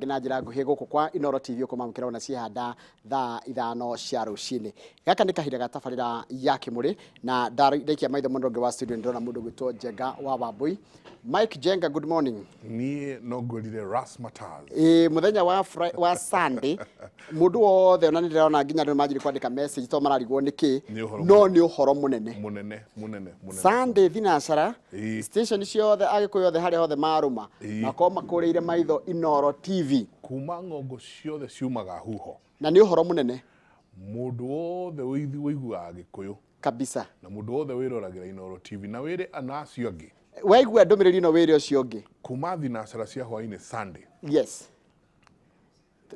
angĩ na njĩra nguhĩ gũkũ kwa Inooro TV ũkũmamũkĩra ona ciehanda thaa 5 cia rũcinĩ. Gaka nĩ kahinda ga tabarĩra ya Kĩmũrĩ na ndaikia maitho mũno ũngĩ wa studio ndĩrona mũndũ ũgwĩtwo Njenga wa Wambui. Mike Njenga, good morning. Niĩ no ngwĩrire Razzmatazz. Ĩĩ mũthenya wa wa Sunday mũndũ wothe ona nĩndĩrona nginya andũ nĩmanjirie kwandĩka message tondũ mararigwo nĩkĩ Nĩ ũhoro no nĩ ũhoro mũnene. Mũnene mũnene mũnene. Sunday thinacara station ciothe Agĩkũyũ othe harĩa hothe marũma makorwo makũrĩire maitho Inooro TV. Kuma ng'ongo ciothe ciumaga huho. Na nĩ ũhoro mũnene. Mũndũ wothe ũiguaga Gĩkũyũ. Kabisa. Na mũndũ wothe wĩroragĩra Inooro TV na wĩre ana acio angĩ. Waigua ndũmĩrĩri ĩno wĩre ũcio ũngĩ. Kuma thinacara cia hwainĩ Sunday. Yes.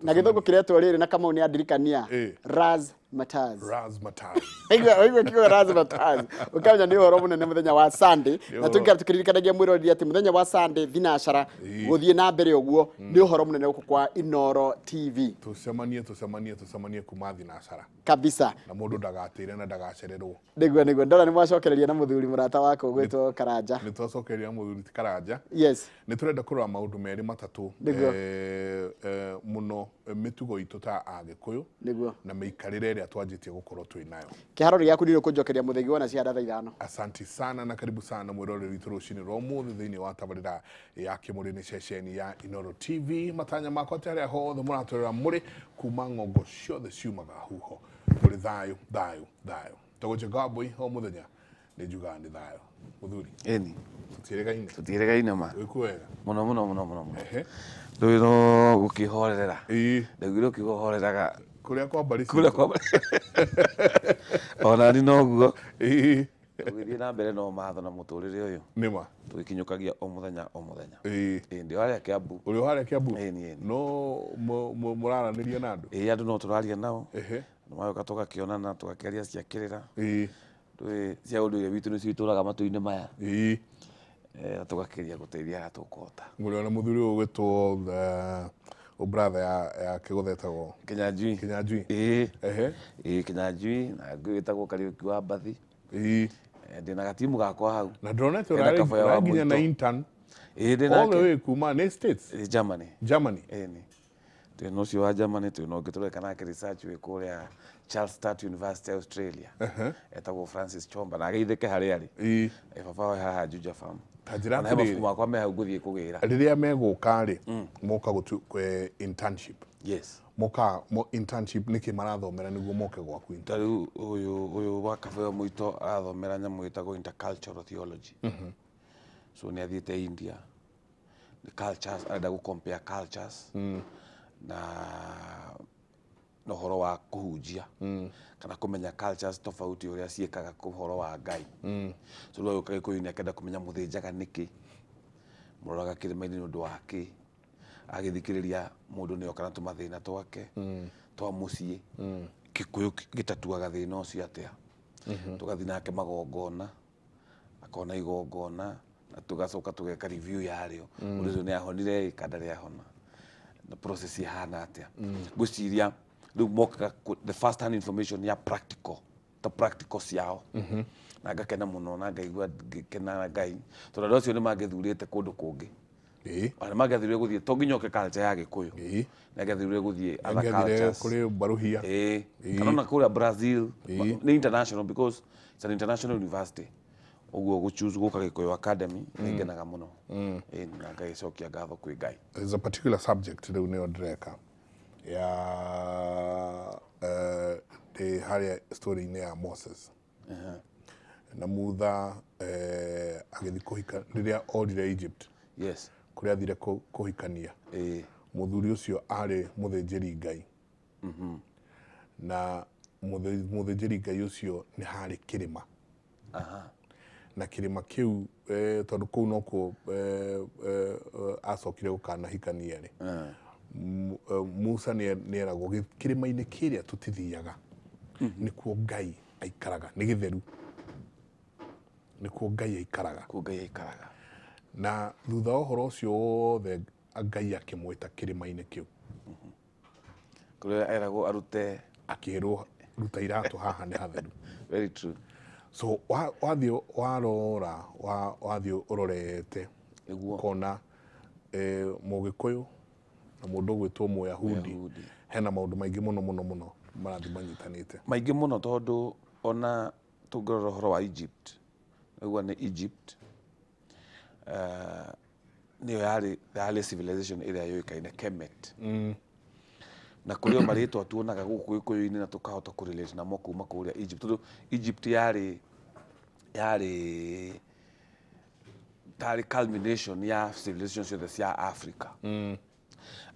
Na gĩthũngũ kĩretwo rĩrĩ na Kamau nĩ andirikania. Razzmatazz. Razzmatazz. Waigua kiugo Razzmatazz. Ũkamenya nĩ ũhoro mũnene mũthenya wa Sunday. Na tũngĩra tũkĩririkanagia mwĩroreri atĩ mũthenya wa Sunday thinacara gũthiĩ na mbere ũguo nĩ ũhoro mũnene gũkũ kwa Inooro TV. Tũcemanie tũcemanie tũcemanie kuma thinacara. Kabisa. Na mũndũ ndagatĩre na ndagacererwo. Nĩguo nĩguo ndona nĩ mwacokereria na mũthuri mũrata wakwa ũgwĩtwo Karanja. Nĩ twacokereria na mũthuri ti Karanja. Yes. Nĩ tũrenda kũrora maũndũ merĩ matatũ. Nĩguo. Mũno mĩtugo itũ ta Agĩkũyũ. Nĩguo. Na mĩikarĩre ĩrĩa twanjĩtie gũkorwo twĩ nayo. Kĩharo nĩ gĩaku ndirĩ ũkũnjokeria mũthĩgi wona cianda thaa 5. Asanti sana na karibu sana mwĩroreri witũ rũcinĩ rwa ũmũthĩ thĩinĩ wa tabarĩra ya Kĩmũrĩ nĩ ceceni ya Inooro TV. Matanya makwa atĩ harĩa hothe mũratũrora mũrĩ kuma ng'ongo ciothe ciumaga huho mũrĩ thayũ thayũ thayũ. Tũgũche Ngambũi o mũthenya nĩ njugaga nĩ thayũ. Mũthuri. Ĩni. Tũtiĩrĩgaine. Tũtiĩrĩgaine ma. Wĩkuo wega. Mũno mũno mũno mũno mũno. Ehe. Rĩu no gũkĩhorerera. Ĩĩ. Ndaiguire ũkiuga ũhoreraga. Kũrĩa kwa mbarĩ Kũrĩa kwa mbarĩ. Ona ni noguo. Ĩĩ. Tũgĩthiĩ na mbere no matho na mũtũrĩre ũyũ. Nĩ ma. Tũgĩkinyũkagia o mũthenya o mũthenya. Ĩĩ. Ĩĩ ndĩ o harĩa Kĩambu. Ũrĩ o harĩa Kĩambu? Ĩni ĩni. No mũraranĩria na andũ? Ĩĩ andũ no tũraria nao. Ehe. Andũ magoka tũgakĩonana tũgakĩaria cia kĩrĩra. Ĩĩ. Ndũĩ cia ũndũire witũ nĩcio itũraga matũ-inĩ maya. Ĩĩ. Na tũgakĩria gũteithia harĩa tũkũhota. Mũrĩ ona mũthuri ũyũ ũgwĩtwo brother ya Kĩgũtha etagwo Kĩnyanjui. Kĩnyanjui. Ĩĩ. Ehe. Ĩĩ Kĩnyanjui na ngũyũ ĩtagwo Kariũki wa Mbathi. Ĩĩ. Ndĩna gatimu gakwa hau. Na ndĩrona atĩ Hena Kaboya wa ũrarĩ nginya na Mũito. intern. Ĩĩ ndĩ All the nake. way kuma nĩ States? Ĩĩ Germany. Germany. Ĩni. Twĩna ũcio wa Germany, twĩna ũngĩ tũreka nake research wĩ kũrĩa Charles Sturt University Australia. Etagwo Francis Chomba na ageithĩke harĩa arĩ. Ĩĩ. Ĩ baba we haha Juja Farm. Ta njĩra Ona he mabuku atĩrĩrĩ. makwa me hau ngũthiĩ kũgĩra. Rĩrĩa megũka rĩ, moka gũtu internship. Yes. Moka internship nĩkĩ marathomera nĩguo moke gwaku internship? Ta rĩu ũyũ ũyũ wa Kaboya Mũito arathomera nyamũ ĩtagwo intercultural theology. So nĩ athiĩte India. The cultures arenda gũ compare cultures na na ũhoro wa kũhunjia kana kũmenya cultures tofauti ũrĩa ciĩkaga ũhoro wa Ngai. So rĩu agĩũka Gĩkũyũ-inĩ akenda kũmenya mũthĩnjaga nĩkĩ, mũroraga kĩrĩma-inĩ nĩ ũndũ wa kĩ, agĩthikĩrĩria mũndũ nĩ oka na tũmathĩna twake twa mũciĩ, Gĩkũyũ gĩtatuaga thĩna ũcio atĩa. Tũgathiĩ nake magongona akona igongona na tugacoka tugeka review yarĩo mũndũ ũcio nĩ ahonire ĩ kana ndarĩ ahona na process ihana atĩa ngwĩciria rĩu mokaga the first hand information ya practical ta practical ciao na ngakena mũno na ngaigua ngĩkena na Ngai tondũ andũ acio nĩ mangĩthurĩte kũndũ kũngĩ ona nĩ mangĩathurire gũthiĩ to nginya oke culture ya Gĩkũyũ nĩ angĩathurire gũthiĩ other Angĩathire cultures kũrĩ Baruhia. Kana ona kũrĩa Brazil nĩ international because it's an international university ũguo gũ choose gũka Gĩkũyũ Academy nĩ ngenaga mũno. Ĩĩ na ngagĩcokia ngatho kwĩ Ngai. There's a particular subject rĩu nĩyo ndĩreka ya ndĩ harĩa story-inĩ ya Moses na Mutha agĩthiĩ kũhika rĩrĩa orire Egypt kũrĩa athire kũhikania mũthuri ũcio arĩ mũthĩnjĩri Ngai na mũthĩnjĩri Ngai ũcio nĩ harĩ kĩrĩma na kĩrĩma kĩu tondũ kũu nokuo acokire gũkanahikania rĩ Musa nĩ eragwo kĩrĩma-inĩ kĩrĩa tũtithiaga nĩkuo Ngai aikaraga nĩ gĩtheru nĩkuo Ngai aikaraga Kuo Ngai aikaraga. Na thutha wa ũhoro ũcio wothe Ngai akĩmwĩta kĩrĩma-inĩ kĩu. Kũrĩa eragwo arute. Akĩrwo ruta iratũ haha nĩ hatheru. Very true. So wathiĩ warora wathiĩ ũrorete Nĩguo. ũkona Mũgĩkũyũ Na mũndũ ũgwĩtwo Mũyahudi. Mũyahudi. Hena maũndũ maingĩ mũno mũno mũno marathiĩ manyitanĩte. Maingĩ mũno, tondũ ona tũngĩrora ũhoro wa Egypt, ũguo nĩ Egypt nĩyo yarĩ the early civilization ĩrĩa yũĩkaine Kemet, na kũrĩ o marĩtwa tuonaga gũkũ Gĩkũyũ-inĩ na tũkahota kũrelate namo kuma kũrĩa Egypt, tondũ Egypt yarĩ tarĩ culmination ya civilization ciothe cia Africa,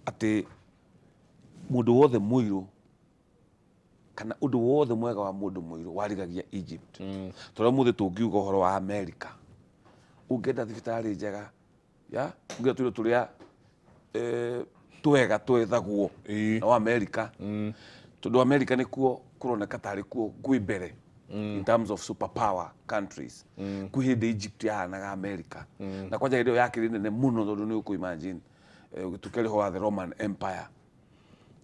atĩ mũndũ wothe mũirũ kana ũndũ wothe mwega wa mũndũ mũirũ warigagia Egypt. Tondũ mũthĩ tũngiuga ũhoro wa America, ũngĩenda thibitarĩ njega ya ũngĩenda tũirio tũrĩa twega twethagwo na wa America, tondũ America nĩkuo kũroneka tarĩ kuo kwĩ mbere in terms of superpower countries. Kwĩ hĩndĩ Egypt yahanaga America, na kwanja hĩndĩ ĩyo yakĩrĩ nene mũno, tondũ nĩ ũkũ imagine tũkĩarĩ ho wa the Roman Empire,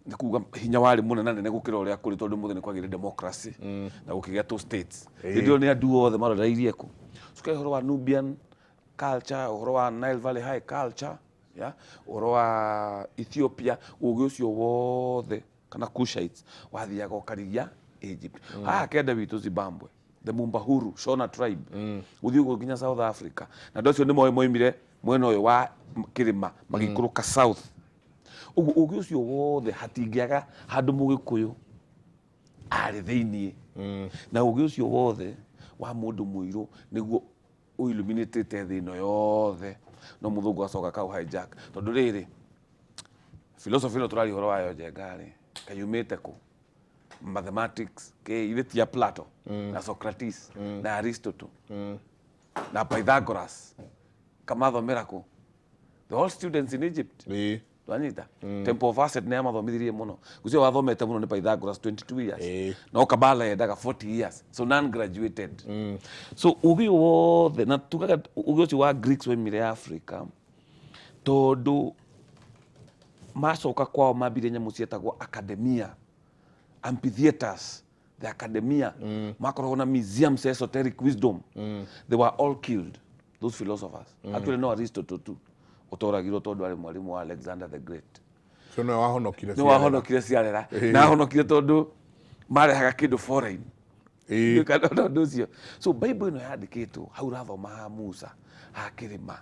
nĩ kuga hinya warĩ mũnene nene gũkĩra ũrĩa kũrĩ, tondũ mũthĩ nĩ kwagĩire democracy na gũkĩgĩa two states. Hĩndĩ ĩyo nĩ andũ othe maroreirie kũ cukari ũhoro wa Nubian culture, ũhoro wa Nile Valley High culture, ya ũhoro wa Ethiopia, ũgĩ ũcio wothe kana Cushites wathiaga ũkarigia Egypt. Haha kenda witũ Zimbabwe, the Mumbahuru Shona tribe, gũthiĩ ũguo nginya South Africa, na andũ acio nĩ moĩ moimire mwena ũyũ wa kĩrĩma magĩikũrũka south. Ũguo ũgĩ ũcio wothe hatingĩaga handũ mũgĩkũyũ arĩ thĩiniĩ, na ũgĩ ũcio wothe wa mũndũ mũirũ nĩguo ũilluminatĩte thĩ ĩno yothe, no mũthũngũ acoka kau hijack, tondũ rĩrĩ philosophy ĩno tũraria ũhoro wayo njenga rĩ, kayumĩte kũ mathematics kĩ ithe ti ya Plato na Socrates na Aristotle na Pythagoras, kamathomera kũ? The all students in Egypt. Twanyita Temple of Aset nĩ amathomithirie mũno. Gũcio wathomete mũno nĩ Pythagoras, 22 years. No Kabala yendaga 40 years, so non graduated. So ũgĩ wothe na tugaga ũgĩ ũcio wa Greeks waimire Africa, tondũ macoka kwao mambire nyamũ cietagwo academia, amphitheaters, the academia, makoragwo na museums ya esoteric wisdom. They were all killed, those philosophers. Actually no Aristotle tu ũtoragirwo, tondũ arĩ mwarimũ wa Alexander the Great. Ũcio nĩwe wahonokire. Nĩ wahonokire ciarera. Na ahonokire tondũ marehaga kĩndũ foreign. Kana ũndũ ũcio. So Bible ĩno yandĩkĩtwo hau ũrathoma ha Musa ha kĩrĩma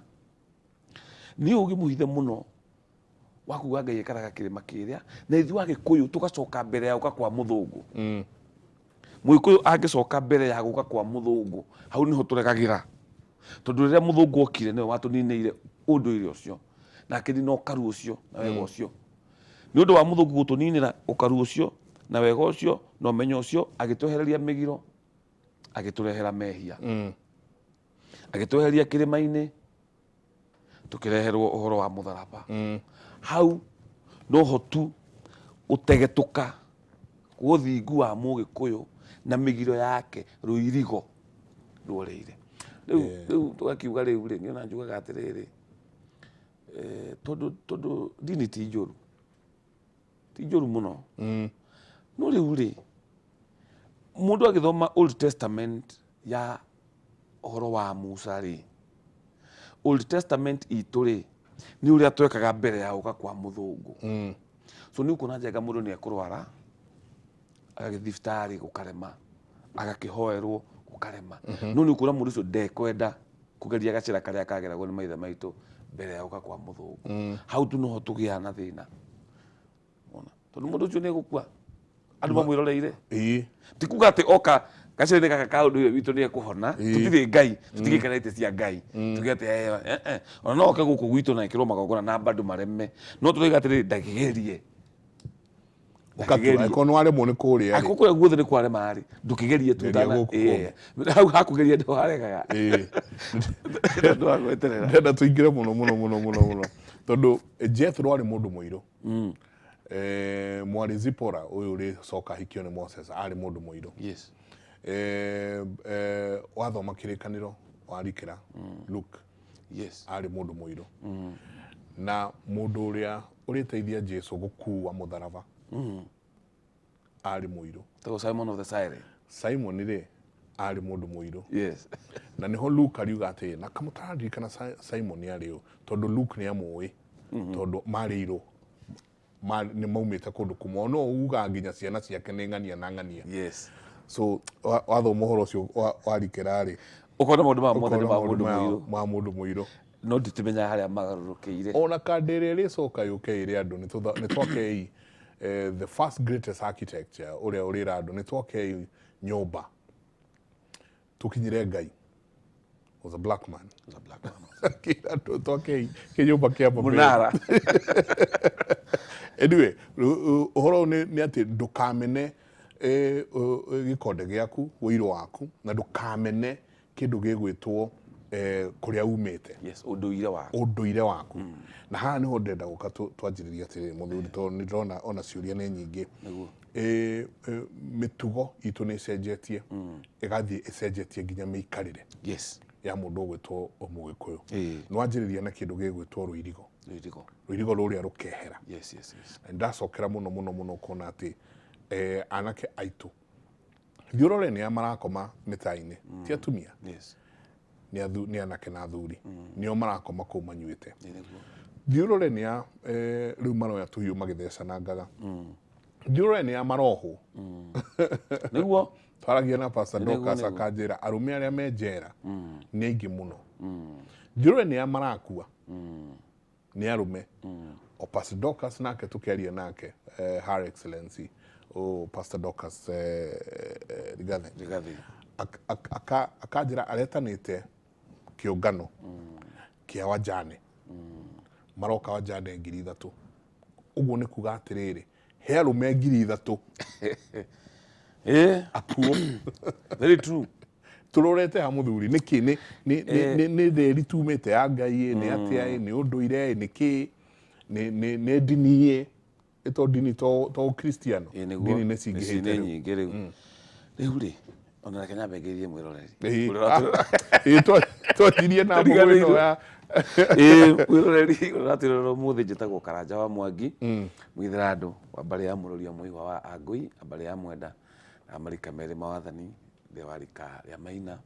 nĩ ũgĩ mũhithe mũno wa kuga Ngai aikaraga kĩrĩma kĩrĩa, na ithuĩ Agĩkũyũ tũgacoka mbere ya gũka kwa mũthũngũ. Mũgĩkũyũ angĩcoka mbere ya gũka kwa mũthũngũ, hau nĩho tũregagĩra, tondũ rĩrĩa mũthũngũ okire nĩwe watũninĩire ũndũire ũcio na akĩnina ũkaru ũcio na wega ũcio. Nĩ ũndũ wa mũthũngũ gũtũninĩra ũkaru ũcio na wega ũcio na ũmenyo ũcio, agĩtwehereria mĩgiro, agĩtũrehera mehia, agĩtweheria kĩrĩma-inĩ, tũkĩreherwo ũhoro wa mũtharaba. Hau noho tu ũtegetũka ũthingu wa mũgĩkũyũ na mĩgiro yake rũirigo ruoreire. Rĩu tũgakiuga rĩu rĩ, niĩ ona njugaga atĩrĩrĩ, tondũ ndini ti njũru, ti njũru mũno, no rĩu rĩ, mũndũ agĩthoma Old Testament ya ũhoro wa Musa rĩ, Old Testament itũ rĩ, nĩ ũrĩa twekaga mbere ya gũka kwa mũthũngũ. So nĩ ũkuona njenga mũndũ nĩ ekũrwara, agagĩthiĩ thibitarĩ gũkarema, agakĩhoerwo gũkarema, no nĩ ũkuona mũndũ ũcio ndekwenda kũgeria gacĩra karĩa kageragwo nĩ maithe maitũ mbere ya gũka kwa mũthũngũ. Hau tu noho tũgĩaga na thĩna. Wona? Tondũ mũndũ ũcio nĩ egũkua andũ mamwĩroreire. Ti kuga atĩ oka gacĩra-inĩ gaka ka ũndũire witũ nĩ ekũhona. Tũtirĩ Ngai, tũtigĩikara itĩ cia Ngai tuge atĩ ona no oke gũkũ gwitũ na ĩkĩrwo magongona na bado mareme, no tũroiga atĩrĩrĩ, ndakĩgerie. Ũkatua angĩkorwo nĩ waremwo nĩ kũrĩa rĩ. Angĩkorwo kũrĩa guothe nĩ kwarema rĩ, ndũkĩgerie tu. Geria gũkũ kũngĩ. Hau hakũgeria nĩho haregaga. Ndũ wa gweterera. Ndĩrenda tũingĩre mũno mũno mũno mũno mũno, tondũ Jethro arĩ mũndũ mũirũ. Mwarĩ Zipporah ũyũ ũrĩcoka ahikio nĩ Moses arĩ mũndũ mũirũ. Wathoma kĩrĩkanĩro warikĩra Luke, arĩ mũndũ mũirũ. Na mũndũ ũrĩa ũrĩteithia Jesu gũkua mũtharaba arĩ mũirũ. Tagwo Simon of the Cyrene. Simon rĩ, arĩ mũndũ mũirũ. Na nĩho Luke ariuga atĩ na kamũtararirikana Simon arĩ ũ, tondũ Luke nĩ amũĩ, tondũ marĩ irũ. Nĩ maumĩte kũndũ kũmwe, no ugaga nginya ciana ciake nĩ ng'ania na ng'ania. So wathoma ũhoro ũcio warikĩra rĩ, ũkona maũndũ maya mothe nĩ ũkona ma maũndũ mũndũ maya mũirũ. Ma mũndũ mũirũ. No nditimenyaga harĩa magarũrũkĩire. Ona kandĩ ĩrĩa ĩrĩcoka yũke ĩrĩ andũ nĩ twakei the first greatest architecture ũrĩa ũrĩra andũ nĩ twakei nyũmba tũkinyĩre Ngai was a black man. Was a black man. Akĩra andũ twakei kĩnyũmba kĩa Babeli. Mũnara. Anyway, ũhoro ũyũ nĩ atĩ ndũkamene gĩkonde gĩaku, ũirũ waku, na ndũkamene kĩndũ gĩgwĩtwo kũrĩa umĩte. Yes, ũndũire waku. Ũndũire waku. Na haha nĩho ndĩrenda gũka twanjĩrĩria atĩrĩrĩ, mũthuri, tondũ nĩ ndĩrona ona ciũria nĩ nyingĩ. Mĩtugo itũ nĩ ĩcenjetie, ĩgathiĩ ĩcenjetie nginya mĩikarĩre ya mũndũ ũgwĩtwo Mũgĩkũyũ. Nĩ wanjĩrĩria na kĩndũ gĩgwĩtwo rũirigo. Rũirigo. Rũirigo rũrĩa rũkehera. Yes. Na ndacokera mũno mũno mũno kuona atĩ anake aitũ, thiĩ ũrore nĩa marakoma mĩta-inĩ, ti atumia. Nĩ anake na athuri nĩo marakoma kũu manyuĩte. Nĩ nĩguo. Thiĩ ũrore nĩa rĩu maroya tũhiũ magĩthecanangaga. Thiĩ ũrore nĩa marohwo. Twaragia na Pastor Dorcas, akanjĩra arũme arĩa me njera nĩ aingĩ mũno. Thiĩ ũrore nĩa marakua, nĩ arũme. O Pastor Dorcas nake tũkĩaria nake, Her Excellency, o Pastor Dorcas Rigathi. Rigathi. Akanjĩra aretanĩte kĩũngano kĩa wajane, maroka wajane 3,000. Ũguo nĩ kuga atĩrĩrĩ, he arũme 3,000 akuo. Very true. Tũrorete ha, mũthuri, nĩkĩ nĩ theri tumĩte ya Ngai ĩ, nĩ atĩa ĩ, nĩ ũndũire ĩ, nĩ kĩ, nĩ ndini ĩ, ĩ to ndini to ũkristiano? Ĩ nĩguo. Ndini nĩ Nĩ cingĩhĩte nĩ rĩu. Nyingĩ rĩu. Rĩu rĩ, ona reke nyambe ngeithie mwĩroreri. Ĩĩ. Ũrĩa Ĩĩ, twanjirie na mbũgũ ĩno ya Ĩĩ, mwĩroreri ũrĩa ũratwĩrorera ũmũthĩ, njĩtagwo Karanja wa Mwangi, Mũithĩrandũ wa mbarĩ ya Mũrũria Mũihwa wa Angũi, na mbarĩ ya Mwenda, na marika merĩ ma wathani, ndĩ wa rika rĩa Maina,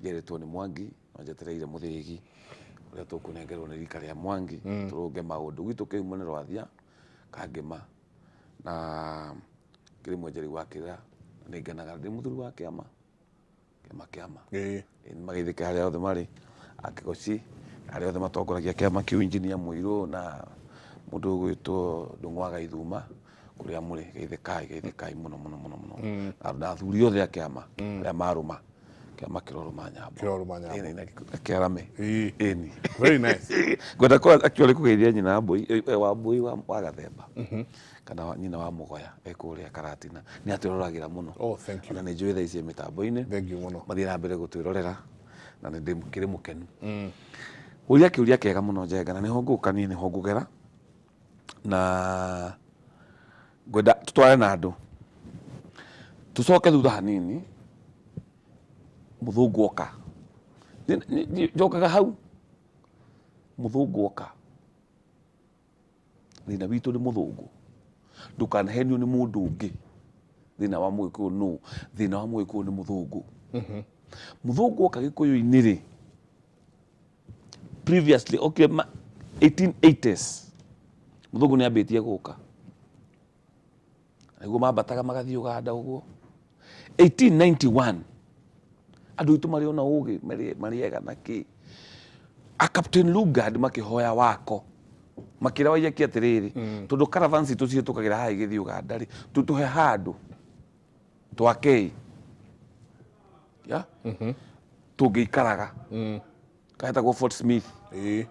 njerĩtwo nĩ Mwangi, no njetereire mũthĩgi ũrĩa tũkũnengerwo nĩ rika rĩa Mwangi, tũrũnge maũndũ. Gwitũ kĩhumo nĩ Rwathia Kangĩma, na kĩrĩ mwenjeri wa kĩrĩra, na nĩ ngenaga ndĩ mũthuri wa kĩama kĩama kĩama. Nĩ mageithĩke harĩa othe marĩ, akĩgoci arĩa othe matongoragia kĩama kĩu, injinia Mũirũ na mũndũ ũgwĩtwo Ndũng'ũ wa Gaithuma, kũrĩa mũrĩ, geithĩkai, geithĩkai mũno mũno mũno mũno, na athuri othe a kĩama arĩa marũma kĩama kĩrorũma nyambo. Kĩrorũma nyambo. Ĩni, na kĩarame. Ĩni. Very nice. Ngwenda kwa actually kũgeithia nyina wa mbũi, wa mbũi wa Gathemba, kana nyina wa Mũgoya e kũrĩa Karatina, nĩ atwĩroragĩra mũno. Oh, thank you. Ona nĩ njũĩ thaa ici e mĩtambo-inĩ. Thank you mũno. Mathiĩ na mbere gũtwĩrorera na nĩ ndĩkĩrĩ mũkenu. Ũria kĩũria kĩega mũno, Njenga, na nĩho ngũka niĩ, nĩho ngũgera, na ngwenda tũtware na andũ tũcoke thutha hanini. Mũthũngũ oka, njokaga hau, mũthũngũ oka, thĩna witũ nĩ mũthũngũ. Ndũkanahenio nĩ mũndũ ũngĩ thĩna wa Mũgĩkũyũ nũ. Thĩna wa Mũgĩkũyũ nĩ mũthũngũ. Mũthũngũ oka Gĩkũyũ-inĩ rĩ, previously okire 1880s, mũthũngũ nĩ ambĩtie gũka, nĩguo mambataga magathiĩ Ũganda ũguo. 1891 andũ aitũ marĩ ona ũgĩ marĩ ega na kĩ, a Captain Lugard makĩhoya wako, makĩra Waiyaki atĩrĩrĩ, tondũ caravans citũ cihĩtũkagĩra haha igĩthiĩ Ũganda rĩ, tũtũhe handũ twakei ya tũngĩikaraga, kahetagwo Fort Smith,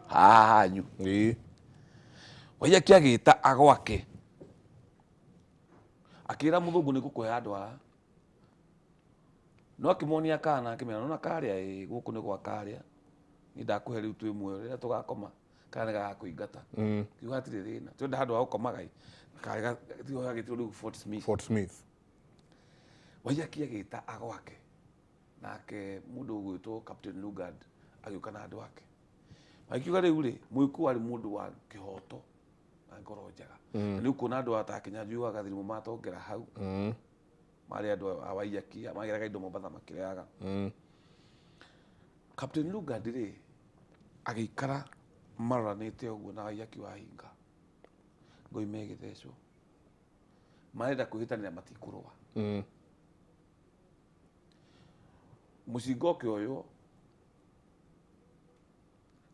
haha hanyu. Waiyaki agĩta agwake, akĩra mũthũngũ, nĩ ngũkũhe handũ haha, no akĩmonia kana, akĩmera, nona karĩa ĩ gũkũ nĩ gwa karĩa, niĩ ndakũhe rĩu, twĩ muoyo, rĩrĩa tũgakoma kana nĩ gagakũingata. Kiuga hatirĩ thĩna, twenda handũ ha gũkomaga ĩ karĩa gagĩtwo rĩu Fort Smith. Fort Smith. Waiyaki agĩta agwake, nake mũndũ ũgwĩtwo Captain Lugard agĩũka na andũ ake, magĩkiuga rĩu rĩ, Mũgĩkũyũ arĩ mũndũ wa kĩhoto na ngoro njega. Na nĩ ũkuona andũ ata Kinyanjui wa Gathirimu matongera hau, marĩ andũ a Waiyaki, mageraga indo Mombatha makĩrehaga. Captain Lugard rĩ, agĩikara maroranĩte ũguo na Waiyaki wa hinga. Ngoima ĩgĩthecwo, marenda kwĩhĩtanĩra matikũrũa. Mũcinga ũkĩoywo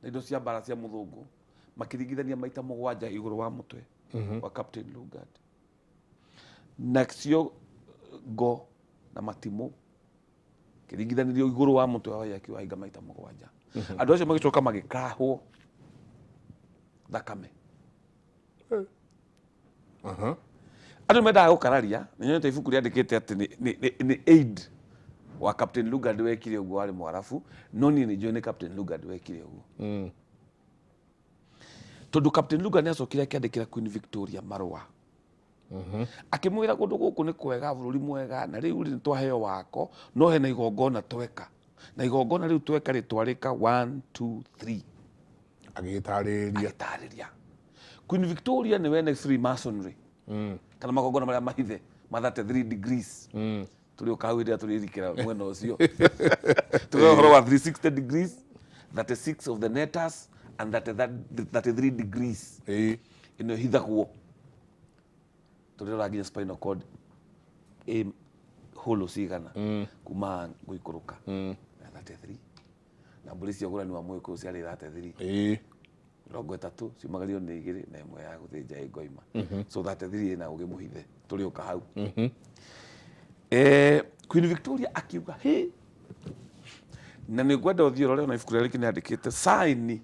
na indo cia mbara cia mũthũngũ, makĩringithania maita 7 igũrũ wa mũtwe wa Captain Lugard, nacio ngo na matimũ kĩringithanirio igũrũ wa mũtwe wa Waiyaki Wahinga maita 7. Andũ acio magĩcoka magĩkahwo thakame. Andũ mendaga gũkararia. Nĩ nyonete ibuku rĩandĩkĩte atĩ nĩ aid wa Captain Lugard wekire ũguo, warĩ Mwarabu, no niĩ nĩ njũĩ nĩ Captain Lugard wekire ũguo, tondũ Captain Lugard nĩ acokire akĩandĩkĩra Queen Victoria marũa, akĩmwĩra kũndũ gũkũ nĩ kwega, bũrũri mwega, na rĩu rĩ nĩ twaheo wako, no hena igongona tweka, na igongona rĩu tweka rĩ twarĩka 1 2 3. Agĩgĩtarĩria. Agĩtarĩria Queen Victoria nĩ wene Freemasonry kana magongona marĩa mahithe ma 33 degrees. Tũrĩ ũka hau hĩndĩ ĩrĩa tũrĩrikĩra mwena ũcio, tũrĩ ũhoro wa 360 degrees, 36 of the netters and 33 degrees. Ĩno ĩhithagwo, tũrĩrora nginya spinal cord ĩ holo cigana kuma gũikũrũka na 33, na mbũri cia ũgũrani wa mũgĩkũyũ ciarĩ 33. 30 ciumagario nĩ igĩrĩ na ĩmwe ya gũthĩnja ĩ ngoima, so 33 ĩna ũgĩ mũhithe, tũrĩ ũka hau. Queen Victoria akiuga hĩ, na nĩ ngwenda ũthiĩ ũrore ona ibuku rĩrĩa rĩngĩ nĩ andĩkĩte sign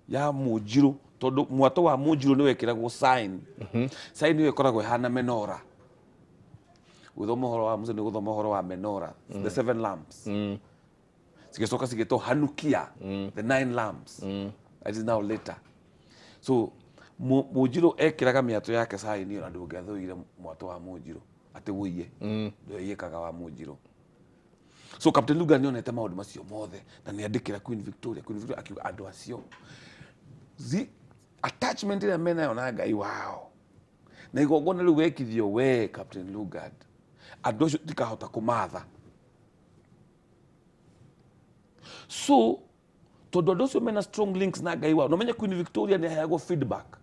ya mũnjirũ, tondũ mwato wa mũnjirũ nĩ wekĩragwo sign. Sign ĩyo ĩkoragwo ĩhana menora. Gũthoma ũhoro wa Musa nĩ gũthoma ũhoro wa menora, the seven lamps, cigĩcoka cigĩtwo Hanukia, the nine lamps. That is now later. So mũnjirũ ekĩraga mĩatũ yake sign ĩyo, na ndũngĩathũire mwatũ wa mũnjirũ atĩ wũiye, ndũiyĩkaga wa mũnjirũ. So Captain Lugard nĩonete maũndũ macio mothe na nĩandĩkĩra Queen Victoria. Queen Victoria akiuga andũ acio attachment ĩrĩa menayo na Ngai wao na igongona rĩu wekithio we Captain Lugard, andũ acio tikahota kũmatha. So tondũ andũ acio mena strong links na Ngai wao, no menye Queen Victoria nĩ aheagwo feedback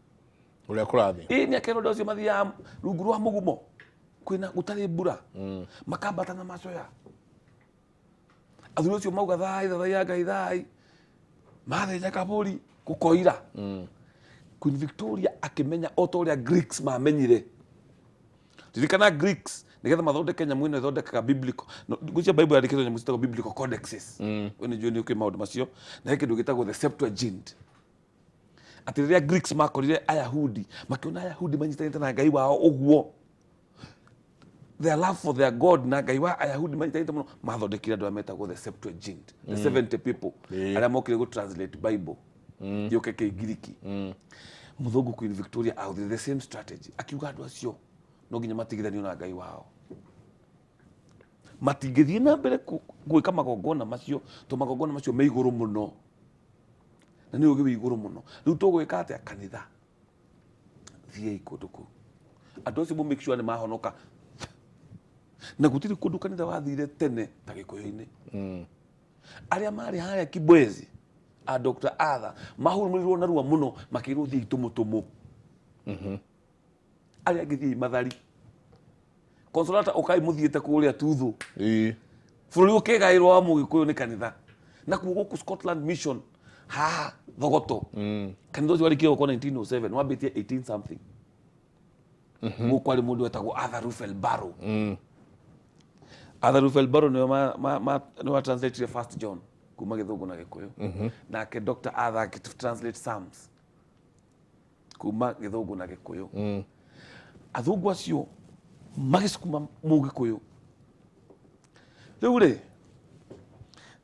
ũrĩa kũrathiĩ. Ĩ nĩ akerwo andũ acio mathiaga rungu rwa mũgumo kwĩna gũtarĩ mbura, makambata na macoya. Athuri acio mauga thai thathaiya Ngai thai, mathĩnja kabũri gũkoira. Queen Victoria akĩmenya o ta ũrĩa Greeks mamenyire. Ririkana Greeks nĩgetha mathondeke nyamũ ĩno ĩthondekaga biblical, no, ngwĩciria Bible yandĩkĩtwo nyamũ ciĩtagwo biblical codexes. We nĩ njũĩ nĩ ũkĩ maũndũ macio, na he kĩndũ gĩtagwo the Septuagint, atĩ rĩrĩa Greeks makorire Ayahudi, makĩona Ayahudi manyitanĩte na Ngai wao ũguo, their love for their God na Ngai wa Ayahudi manyitanĩte mũno, mathondekire andũ arĩa metagwo the Septuagint, the 70 people arĩa mokire gũ translate Bible yũke Kĩngiriki. Mũthũngũ Queen Victoria ahũthĩrire the same strategy, akiuga andũ acio no nginya matigithanio na Ngai wao, matingĩthiĩ na mbere gwĩka magongona macio, to magongona macio me igũrũ mũno na nĩ ũgĩ wĩ igũrũ mũno. Rĩu tũgwĩka atĩa? Kanitha, thiĩi kũndũ kũu, andũ acio mũ make sure nĩ mahonoka. Na gũtirĩ kũndũ kanitha wathire tene ta Gĩkũyũ-inĩ. Arĩa marĩ harĩa Kibwezi a Dr. Arthur mahurumĩrirwo narua mũno, makĩrwo thiĩi tũmũtũmũ, arĩa angĩ thiĩi Mathari. Consolata, ũkai mũthiĩte kũrĩa Tuthũ. Bũrũri ũkĩgaĩrwo wa mũgĩkũyũ nĩ kanitha. Nakuo gũkũ Scotland Mission haha Thogoto, kanitha ũcio warĩkire gwakwo 1907, wambĩtie 18 something. Gũkũ kwarĩ mũndũ wetagwo Arthur Ruffel Barrow. Arthur Ruffel Barrow nĩwe nĩwe translate First John kuma Gĩthũngũ na Gĩkũyũ, nake Dr. Arthur akĩ translate Psalms kuma Gĩthũngũ na Gĩkũyũ. Athũngũ acio magĩcukuma mũgĩkũyũ. Rĩu rĩ,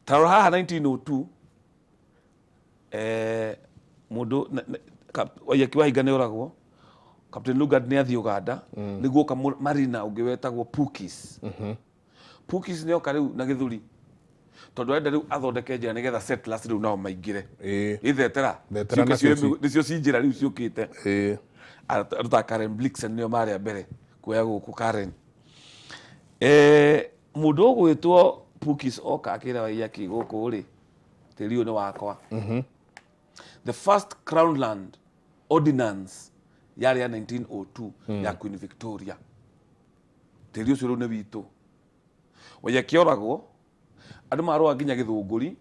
ta rora haha 1902, mũndũ Waiyaki Wahinga nĩ oragwo, Captain Lugard nĩ athiĩ Uganda, nĩguo oka Marina ũngĩ wetagwo Pukis. Pukis nĩ oka rĩu na gĩthũri, tondũ arenda rĩu athondeke njĩra nĩgetha settlers rĩu nao maingĩre. Ĩ thetera. Thetera ciũke. Nacio Nĩcio ci njĩra rĩu ciũkĩte. Andũ ta Karen Blixen nĩo marĩ a mbere kuoya gũkũ Karen. Mũndũ ũgwĩtwo Pukis oka akĩra Waiyaki gũkũ rĩ, tĩri ũyũ nĩ wakwa. The first Crown Land Ordinance Yarĩ ya 1902 ya Queen Victoria. Tĩri ũcio rĩu nĩ witũ. Waiyaki oragwo, andũ marũa nginya Gĩthũngũri.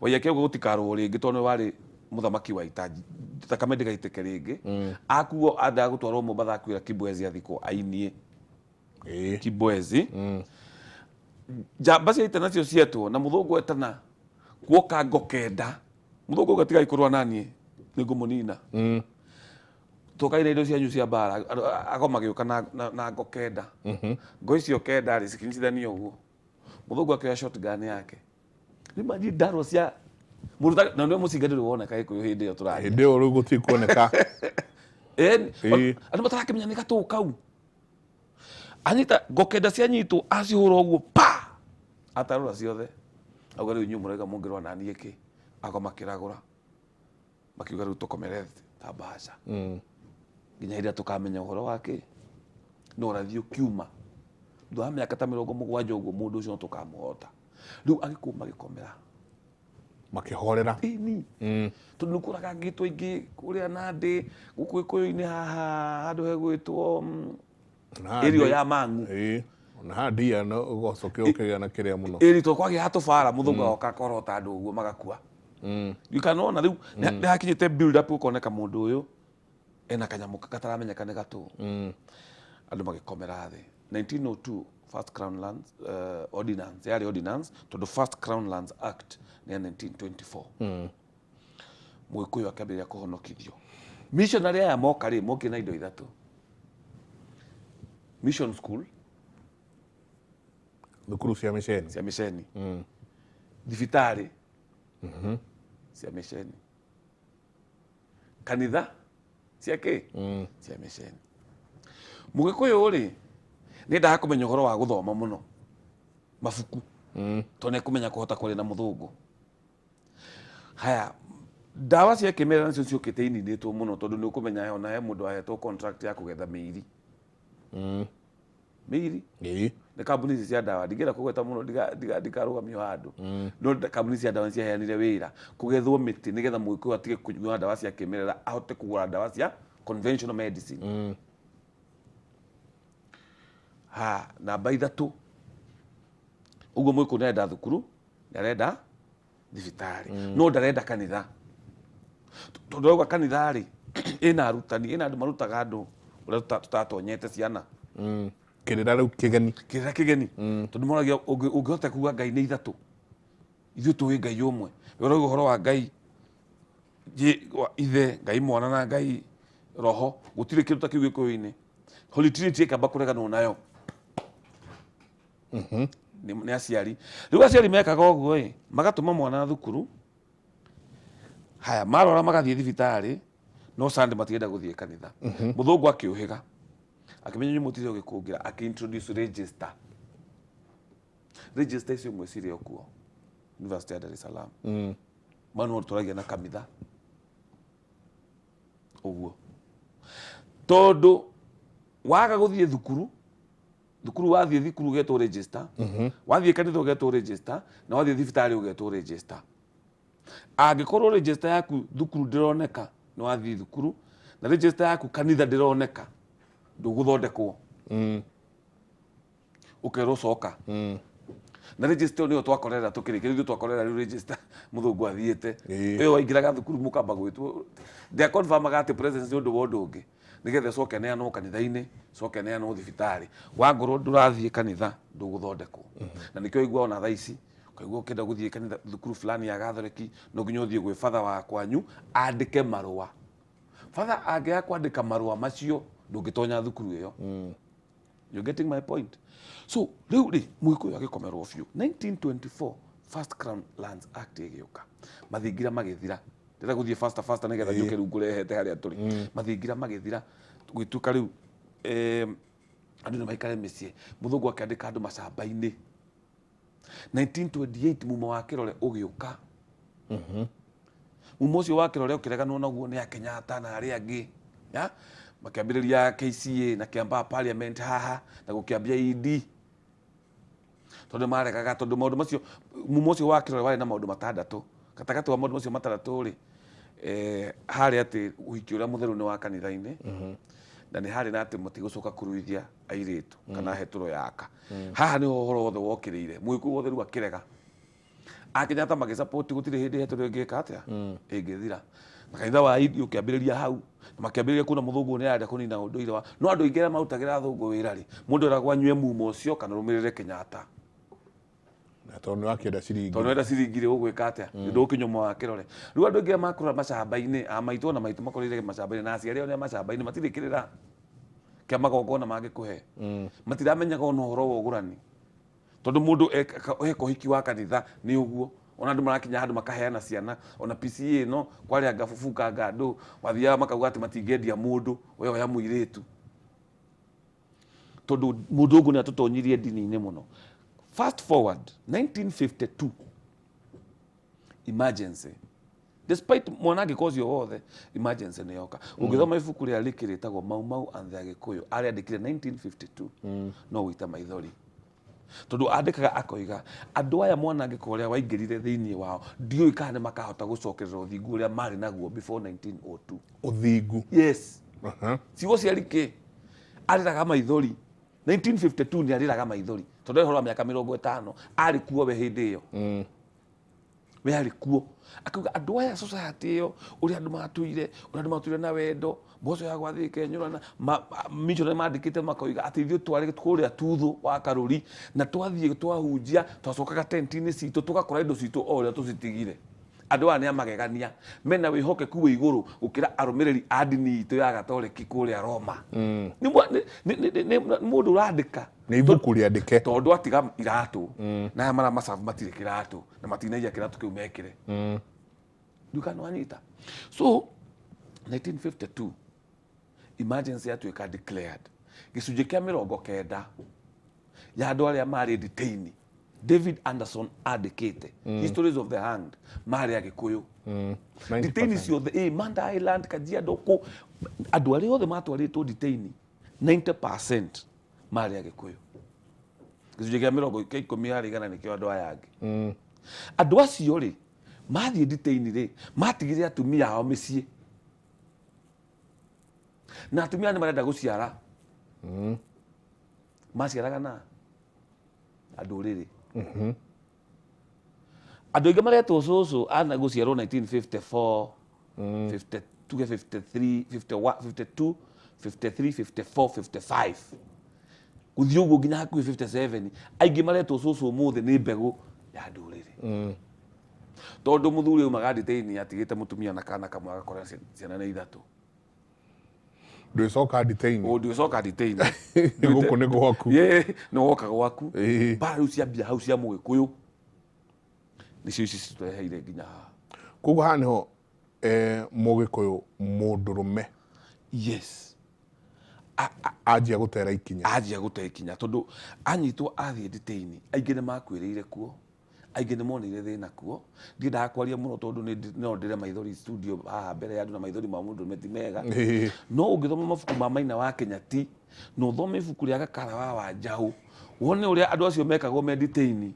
Waiyaki auga gũtikarũo rĩngĩ tondũ nĩwe warĩ mũthamaki wa ita, thakame ndĩgaitĩke rĩngĩ. Akuo andaga gũtwarwo Mombatha akuĩra Kibwezi athikwo ainie. Kibwezi. Njamba cia ita nacio cietwo na mũthũngũ etana kuoka ngo kenda. Mũthũngũ auga tigai kũrũa naniĩ nĩngũmũnina. Tũkai na indo cianyu cia mbara. Ago magĩũka na ngo kenda. Ngo icio kenda rĩ cikĩnyitithanio ũguo. Mũthũngũ akĩoya shotgun yake. Imagine ndarwa cia mũndũ na nĩwe mũcinga ndũrĩ woneka Gĩkũyũ hĩndĩ ĩyo tũraria. Hĩndĩ ĩyo rĩu gũtirĩ kuoneka. Andũ matarakĩmenya nĩ gatũũ kau. Anyita ngo kenda cianyitwo acihũra ũguo pa atarũra ciothe. Auga rĩu inyuĩ mũrauga mũngĩrũa na niĩ kĩ? Ago makĩragũra. Makiuga rĩu tũkomere thĩ ta mbaca. Nginya hĩndĩ ĩrĩa tũkamenya ũhoro wa kĩ? No ũrathi ũkiuma. Thutha wa mĩaka ta 70 ũguo mũndũ ũcio no tũkamũhota. Rĩu Agĩkũyũ magĩkomera. Makĩhorera. Ĩni. Tondũ nĩ kũragangĩtwo aingĩ kũrĩa Nandĩ, gũkũ Gĩkũyũ-inĩ haha handũ hegwĩtwo ĩrio ya Mang'u. Ona haha ndia no ũgoco ũkĩgĩa na kĩrĩa mũno. Ĩni tondũ kwagĩa tũbara mũthũngũ agoka akorota andũ ũguo magakua. Ndikanona rĩu nĩ hakinyĩte build up gũkoneka mũndũ ũyũ ena kanyamũ gataramenyeka nĩ gatũ. Andũ magĩkomera thĩ. 1902 First Crown Lands Ordinance, yarĩ ordinance tondũ First Crown Lands Act nĩ ya 1924. Mũgĩkũyũ akĩambĩrĩria kũhonokithio. Missionary aya moka rĩ, mokire na indo ithatũ. Mission school. Thukuru cia mĩceni. Cia mĩceni. Thibitarĩ cia mĩceni. Kanitha cia kĩ? Cia mĩceni. Mũgĩkũyũ rĩ, nĩendaga kũmenya ũhoro wa gũthoma mũno mabuku tondũ nĩekũmenya kũhota kwaria na mũthũngũ. Haya, ndawa cia kĩmerera nacio ciũkĩte ininĩtwo mũno tondũ nĩ ũkũmenya ona he mũndũ ahetwo contract ya kũgetha mĩiri. Mĩiri? Nĩ kambuni ici cia ndawa, ndingĩenda kũgweta mũno ndikarũgamio handũ. No kambuni cia ndawa nĩ ciaheanire wĩra kũgethwo mĩtĩ nĩgetha mũgĩkũyũ atige kũnyua ndawa cia kĩmerera ahote kũgũra ndawa cia conventional medicine. Ha, namba ithatũ, ũguo mũgĩkũyũ nĩ arenda thukuru, nĩ arenda thibitarĩ, no ndarenda kanitha. Tondũ auga kanitha rĩ, ĩna arutani, ĩna andũ marutaga andũ ũrĩa tũtatonyete ciana. Kĩrĩra rĩu kĩgeni. Kĩrĩra kĩgeni. Tondũ moragia ũngĩhota kuga Ngai nĩ ithatũ. Ithuĩ tũĩ Ngai ũmwe. We ũrauga ũhoro wa Ngai ithe, Ngai mwana na Ngai roho. Gũtirĩ kĩndũ ta kĩu Gĩkũyũ-inĩ. Holy Trinity ĩkamba kũreganwo nayo. Nĩ aciari. Rĩu aciari mekaga ũguo ĩ, magatũma mwana thukuru. Haya, marwara magathiĩ thibitarĩ, no Sunday matienda gũthiĩ kanitha. Mũthũngũ akĩũhĩga. Akĩmenya inyuĩ mũtirĩ ũgĩkũngĩra, akĩ introduce register. Register icio imwe cirĩ o kuo University ya Dar es Salaam. Mano tũragia na kanitha. Ũguo. Tondũ waga gũthiĩ thukuru, thukuru wathiĩ thukuru ũgetwo register, wathiĩ kanitha ũgetwo register, na wathiĩ thibitarĩ ũgetwo register. Angĩkorwo register yaku thukuru ndĩroneka, nĩ wathiĩ thukuru, na register yaku kanitha ndĩroneka, ndũgũthondekwo. Ũkerwo coka. Na register ĩyo nĩyo twakorera tũkĩrĩkia, ithuĩ twakorera rĩu register mũthũngũ athiĩte. Ĩyo waingĩraga thukuru mũkamba gwĩtwo. Ndĩa confirmaga atĩ presence nĩ ũndũ wa ũndũ ũngĩ. Nĩgetha ĩcoke ĩneanwo kanitha-inĩ, ĩcoke ĩneanwo thibitarĩ. Wangorwo ndũrathiĩ kanitha, ndũgũthondekwo. Na nĩkĩo ũiguaga ona thaa ici, ũkaigua ũkĩenda gũthiĩ kanitha thukuru fulani ya Gathoreki, no nginya ũthiĩ gwĩ batha wa kwanyu, andĩke marũa. Batha angĩaga kwandĩka marũa macio, ndũngĩtonya thukuru ĩyo. You're getting my point? So, rĩu rĩ, Mũgĩkũyũ agĩkomerwo biũ. 1924, First Crown Lands Act ĩgĩũka. Mathingira magĩthira. Ndĩrenda gũthiĩ faster faster nĩgetha njũke rĩu ngũrehete harĩa tũrĩ. Mathingira magĩthira, gũgĩtuĩka rĩu andũ nĩ maikare mĩciĩ. Mũthũngũ akĩandĩka andũ macamba-inĩ. 1928 mumo wa kĩrore ũgĩũka. Mumo ũcio wa kĩrore ũkĩreganwo naguo nĩ a Kenyatta na arĩa angĩ. Ya? Makĩambĩrĩria KCA na Kiambaa Parliament haha na gũkĩambia ED. Tondũ maregaga, tondũ maũndũ macio, mumo ũcio wa kĩrore warĩ na maũndũ matandatũ. Gatagatĩ wa maũndũ macio matandatũ rĩ, Harĩ atĩ ũhiki ũrĩa mũtheru nĩ wa kanitha-inĩ, na nĩ harĩ na atĩ matigũcoka kũruithia airĩtu kana hetũro yaka. Haha nĩho ũhoro wothe wokĩrĩire. Mũgĩkũyũ wothe rĩu akĩrega. A Kenyatta magĩsupport gũtirĩ hĩndĩ hetũro ĩngĩka atĩa, ĩngĩthira. Na kanitha wa Indi ũkĩambĩrĩria hau, na makĩambĩrĩria kuona mũthũngũ nĩ arenda kũnina ũndũire wa. No andũ aingĩ arĩa marutagĩra athũngũ wĩra rĩ, mũndũ eragwo anyue mumo ũcio kana ũrũmĩrĩre Kenyatta. Na tondũ nĩ wakĩenda ciringi. Tondũ wenda ciringi rĩ, ũgwĩka atĩa? Ndũkĩnyua mwa kĩrore. Rĩu andũ aingĩ arĩa makũra macamba-inĩ, a maitũ ona maitũ makũrĩire macamba-inĩ, na aciari ao nĩ a macamba-inĩ, matirĩ kĩrĩra kĩa magongona mangĩkũhe. Matiramenyaga ona ũhoro wa ũgũrani. Tondũ mũndũ eka ũhiki wa kanitha nĩ ũguo. Ona andũ marakinya handũ makaheana ciana, ona PCA ĩno kwarĩ anga bubukanga andũ, mathiaga makauga atĩ matingĩendia mũndũ, we oya mũirĩtu. Tondũ mũthũngũ nĩ atũtonyirie ndini-inĩ mũno. Fast forward 1952, emergency, despite mwanangĩko ũcio wothe, emergency nĩ yoka. Ũngĩthoma ibuku rĩa Leakey rĩtagwo Mau Mau and the Agĩkũyũ, arĩandĩkire 1952, no ũite maithori, tondũ andĩkaga akoiga andũ aya mwanangĩko ũrĩa waingĩrire thĩinĩ wao, ndiũĩ kana nĩ makahota gũcokerera ũthingu ũrĩa marĩ naguo before 1902. Ũthingu. Yes. Ciugo cia Leakey, arĩraga maithori 1952, nĩ arĩraga maithori tondũ ũhoro wa mĩaka 50 arĩ kuo we hĩndĩ ĩyo, we arĩ kuo, akauga andũ aya, society ĩyo, ũrĩa andũ matũire, ũrĩa andũ matũire na wendo, mboco ya gwathĩka enyũrana, missionary mandĩkĩte makoiga atĩ ithuĩ twarĩ kũrĩa tuthũ wa karũri na twathiĩ twahunjia, twacokaga tenti-inĩ citũ tũgakora indo citũ o ũrĩa tũcitigire. Andũ aya nĩ amagegania, mena wĩhokeku wĩ igũrũ gũkĩra arũmĩrĩri a ndini itũ ya Gatoreki kũrĩa Roma. Nĩ mũndũ ũrandĩka. Nĩ ibuku rĩandĩke. Tondũ atiga iratũ na aya maramacabu matirĩ kĩratũ na matinaiya kĩratũ kĩu mekĩre nduka nĩ wanyita. So 1952 emergency yatuĩka declared, gĩcunjĩ kĩa 90 ya andũ arĩa marĩ detained, David Anderson andĩkĩte Histories of the Hanged, marĩ Agĩkũyũ. Detained ciothe, Manda Island, Kajiado, kũ andũ arĩa othe matwarĩtwo detained, 90% marĩ Agĩkũyũ. Gĩcunjĩ kĩa mĩrongo kĩa ikũmi harĩ igana nĩkĩo andũ aya angĩ. Andũ acio rĩ, mathiĩ detained rĩ, matigire atumia ao mĩciĩ, na atumia nĩ marenda gũciara, maciaraga na andũ rĩrĩ. Andũ aingĩ maretwo cũcũ ana gũciarwo 1954, 50, tuge 53, 51, 52, 53, 54, 55, gũthiĩ ũguo nginya hakuhĩ 57, aingĩ maretwo cũcũ ũmũthĩ nĩ mbegũ ya ndũrĩrĩ, tondũ mũthuri aumaga nditĩini atigĩte mũtumia na kana kamwe, agakora ciana nĩ ithatũ. Ndwĩcoka nditĩini. Ndwĩcoka nditĩini. Gũkũ nĩ gwaku. Nĩ woka gwaku. Mbara rĩu ciambia hau cia mũgĩkũyũ nĩcio ici citũreheire nginya haha. Koguo haha nĩho mũgĩkũyũ mũndũrũme anjia gũtera ikinya. Anjia gũte ikinya, tondũ anyitwo athiĩ nditĩini, aingĩ nĩ makuĩrĩire kuo, aingĩ nĩ moneire thĩna kuo. Ndiendaga kwaria mũno tondũ no ndĩre maithori studio haha mbere ya andũ, na maithori ma mũndũrũme ti mega. No ũngĩthoma mabuku ma Maina wa Kĩnyati na ũthome ibuku rĩa Gakara wa Wanjaũ, wone ũrĩa andũ acio mekagwo me nditĩini,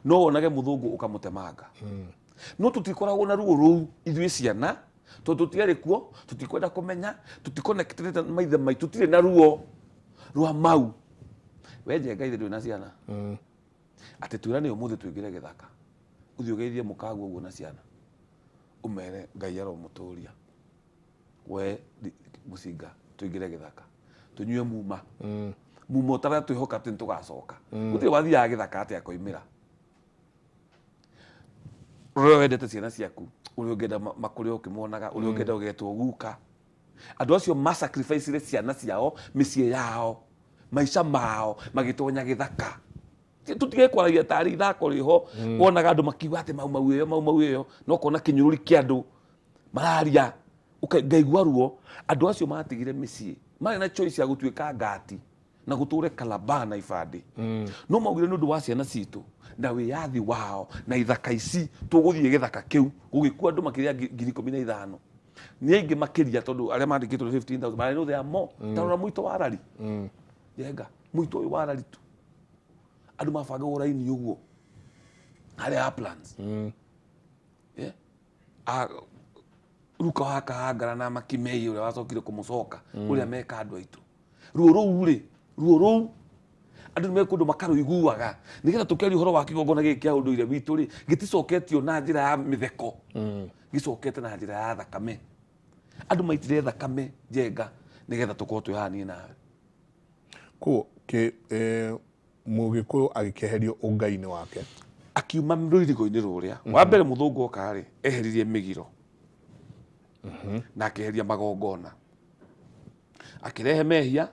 no wonage mũthũngũ ũkamũtemanga. No tũtikoragwo na ruo rũu ithuĩ ciana, tondũ tũtiarĩ kuo, tũtikwenda kũmenya, tũticonnectĩte na maithe maitũ, tũtirĩ na ruo rwa mau. We Njenga, ithe ndũrĩ na ciana, atĩ twĩrane ũmũthĩ tũingĩre gĩthaka, ũthiĩ ũgeithie mũkaguo ũguo na ciana, ũmere Ngai aromũtũria. We mũcinga, tũingĩre gĩthaka tũnyue muma, muma ũtaratwĩhoka atĩ nĩtũgacoka. Gũtirĩ wathiaga gĩthaka atĩ akoimĩra. Ũrĩa wendete ciana ciaku, ũrĩa ũngĩenda makũre ũkĩmonaga, ũrĩa ũngĩenda ũgetwo guka, andũ acio masacrificire ciana ciao, mĩciĩ yao, maica mao, magĩtonya gĩthaka. Tũtige kwaragia tarĩ ithako rĩho. Wonaga andũ makiuga atĩ Mau Mau ĩyo, Mau Mau ĩyo, no kona kĩnyũrũri kĩa andũ mararia, ngaigua ruo. Andũ acio matigire mĩciĩ, marĩ na choice ya gũtuĩka ngati na gũtũre Kalaba na ibandĩ, no maugire nĩ ũndũ wa ciana citũ na wĩyathi wao na ithaka ici, tũgũthiĩ gĩthaka kĩu. Gũgĩkua andũ makĩria 15,000. Nĩ aingĩ makĩria, tondũ arĩa mandĩkĩtwo nĩ 15,000, but I know there are more. Ta rora mũito wa rari, Njenga, mũito ũyũ wa rari tu, andũ mabangagwo raini ũguo harĩa uplands. Yeah. Ah, Ruka wa Kahangara na Makimei ũrĩa wacokire kũmũcoka, ũrĩa meka andũ aitũ. Ruo rũu rĩ, ruo rũu andũ nĩ mekũndũ makarũiguaga nĩgetha tũkĩaria ũhoro wa kĩgongona gĩkĩ kĩa ũndũire witũ rĩ, gĩticoketio na njĩra ya mĩtheko, gĩcokete na njĩra ya thakame. Andũ maitire thakame Njenga nĩgetha tũkorwo twĩ haha niĩ nawe. Koguo kĩ eh, Mũgĩkũyũ agĩkĩeherio ũngai-inĩ wake. Akiuma rũirigo-inĩ rũrĩa. Wa mbere mũthũngũ oka rĩ, eheririe mĩgiro na akĩeheria magongona, akĩrehe mehia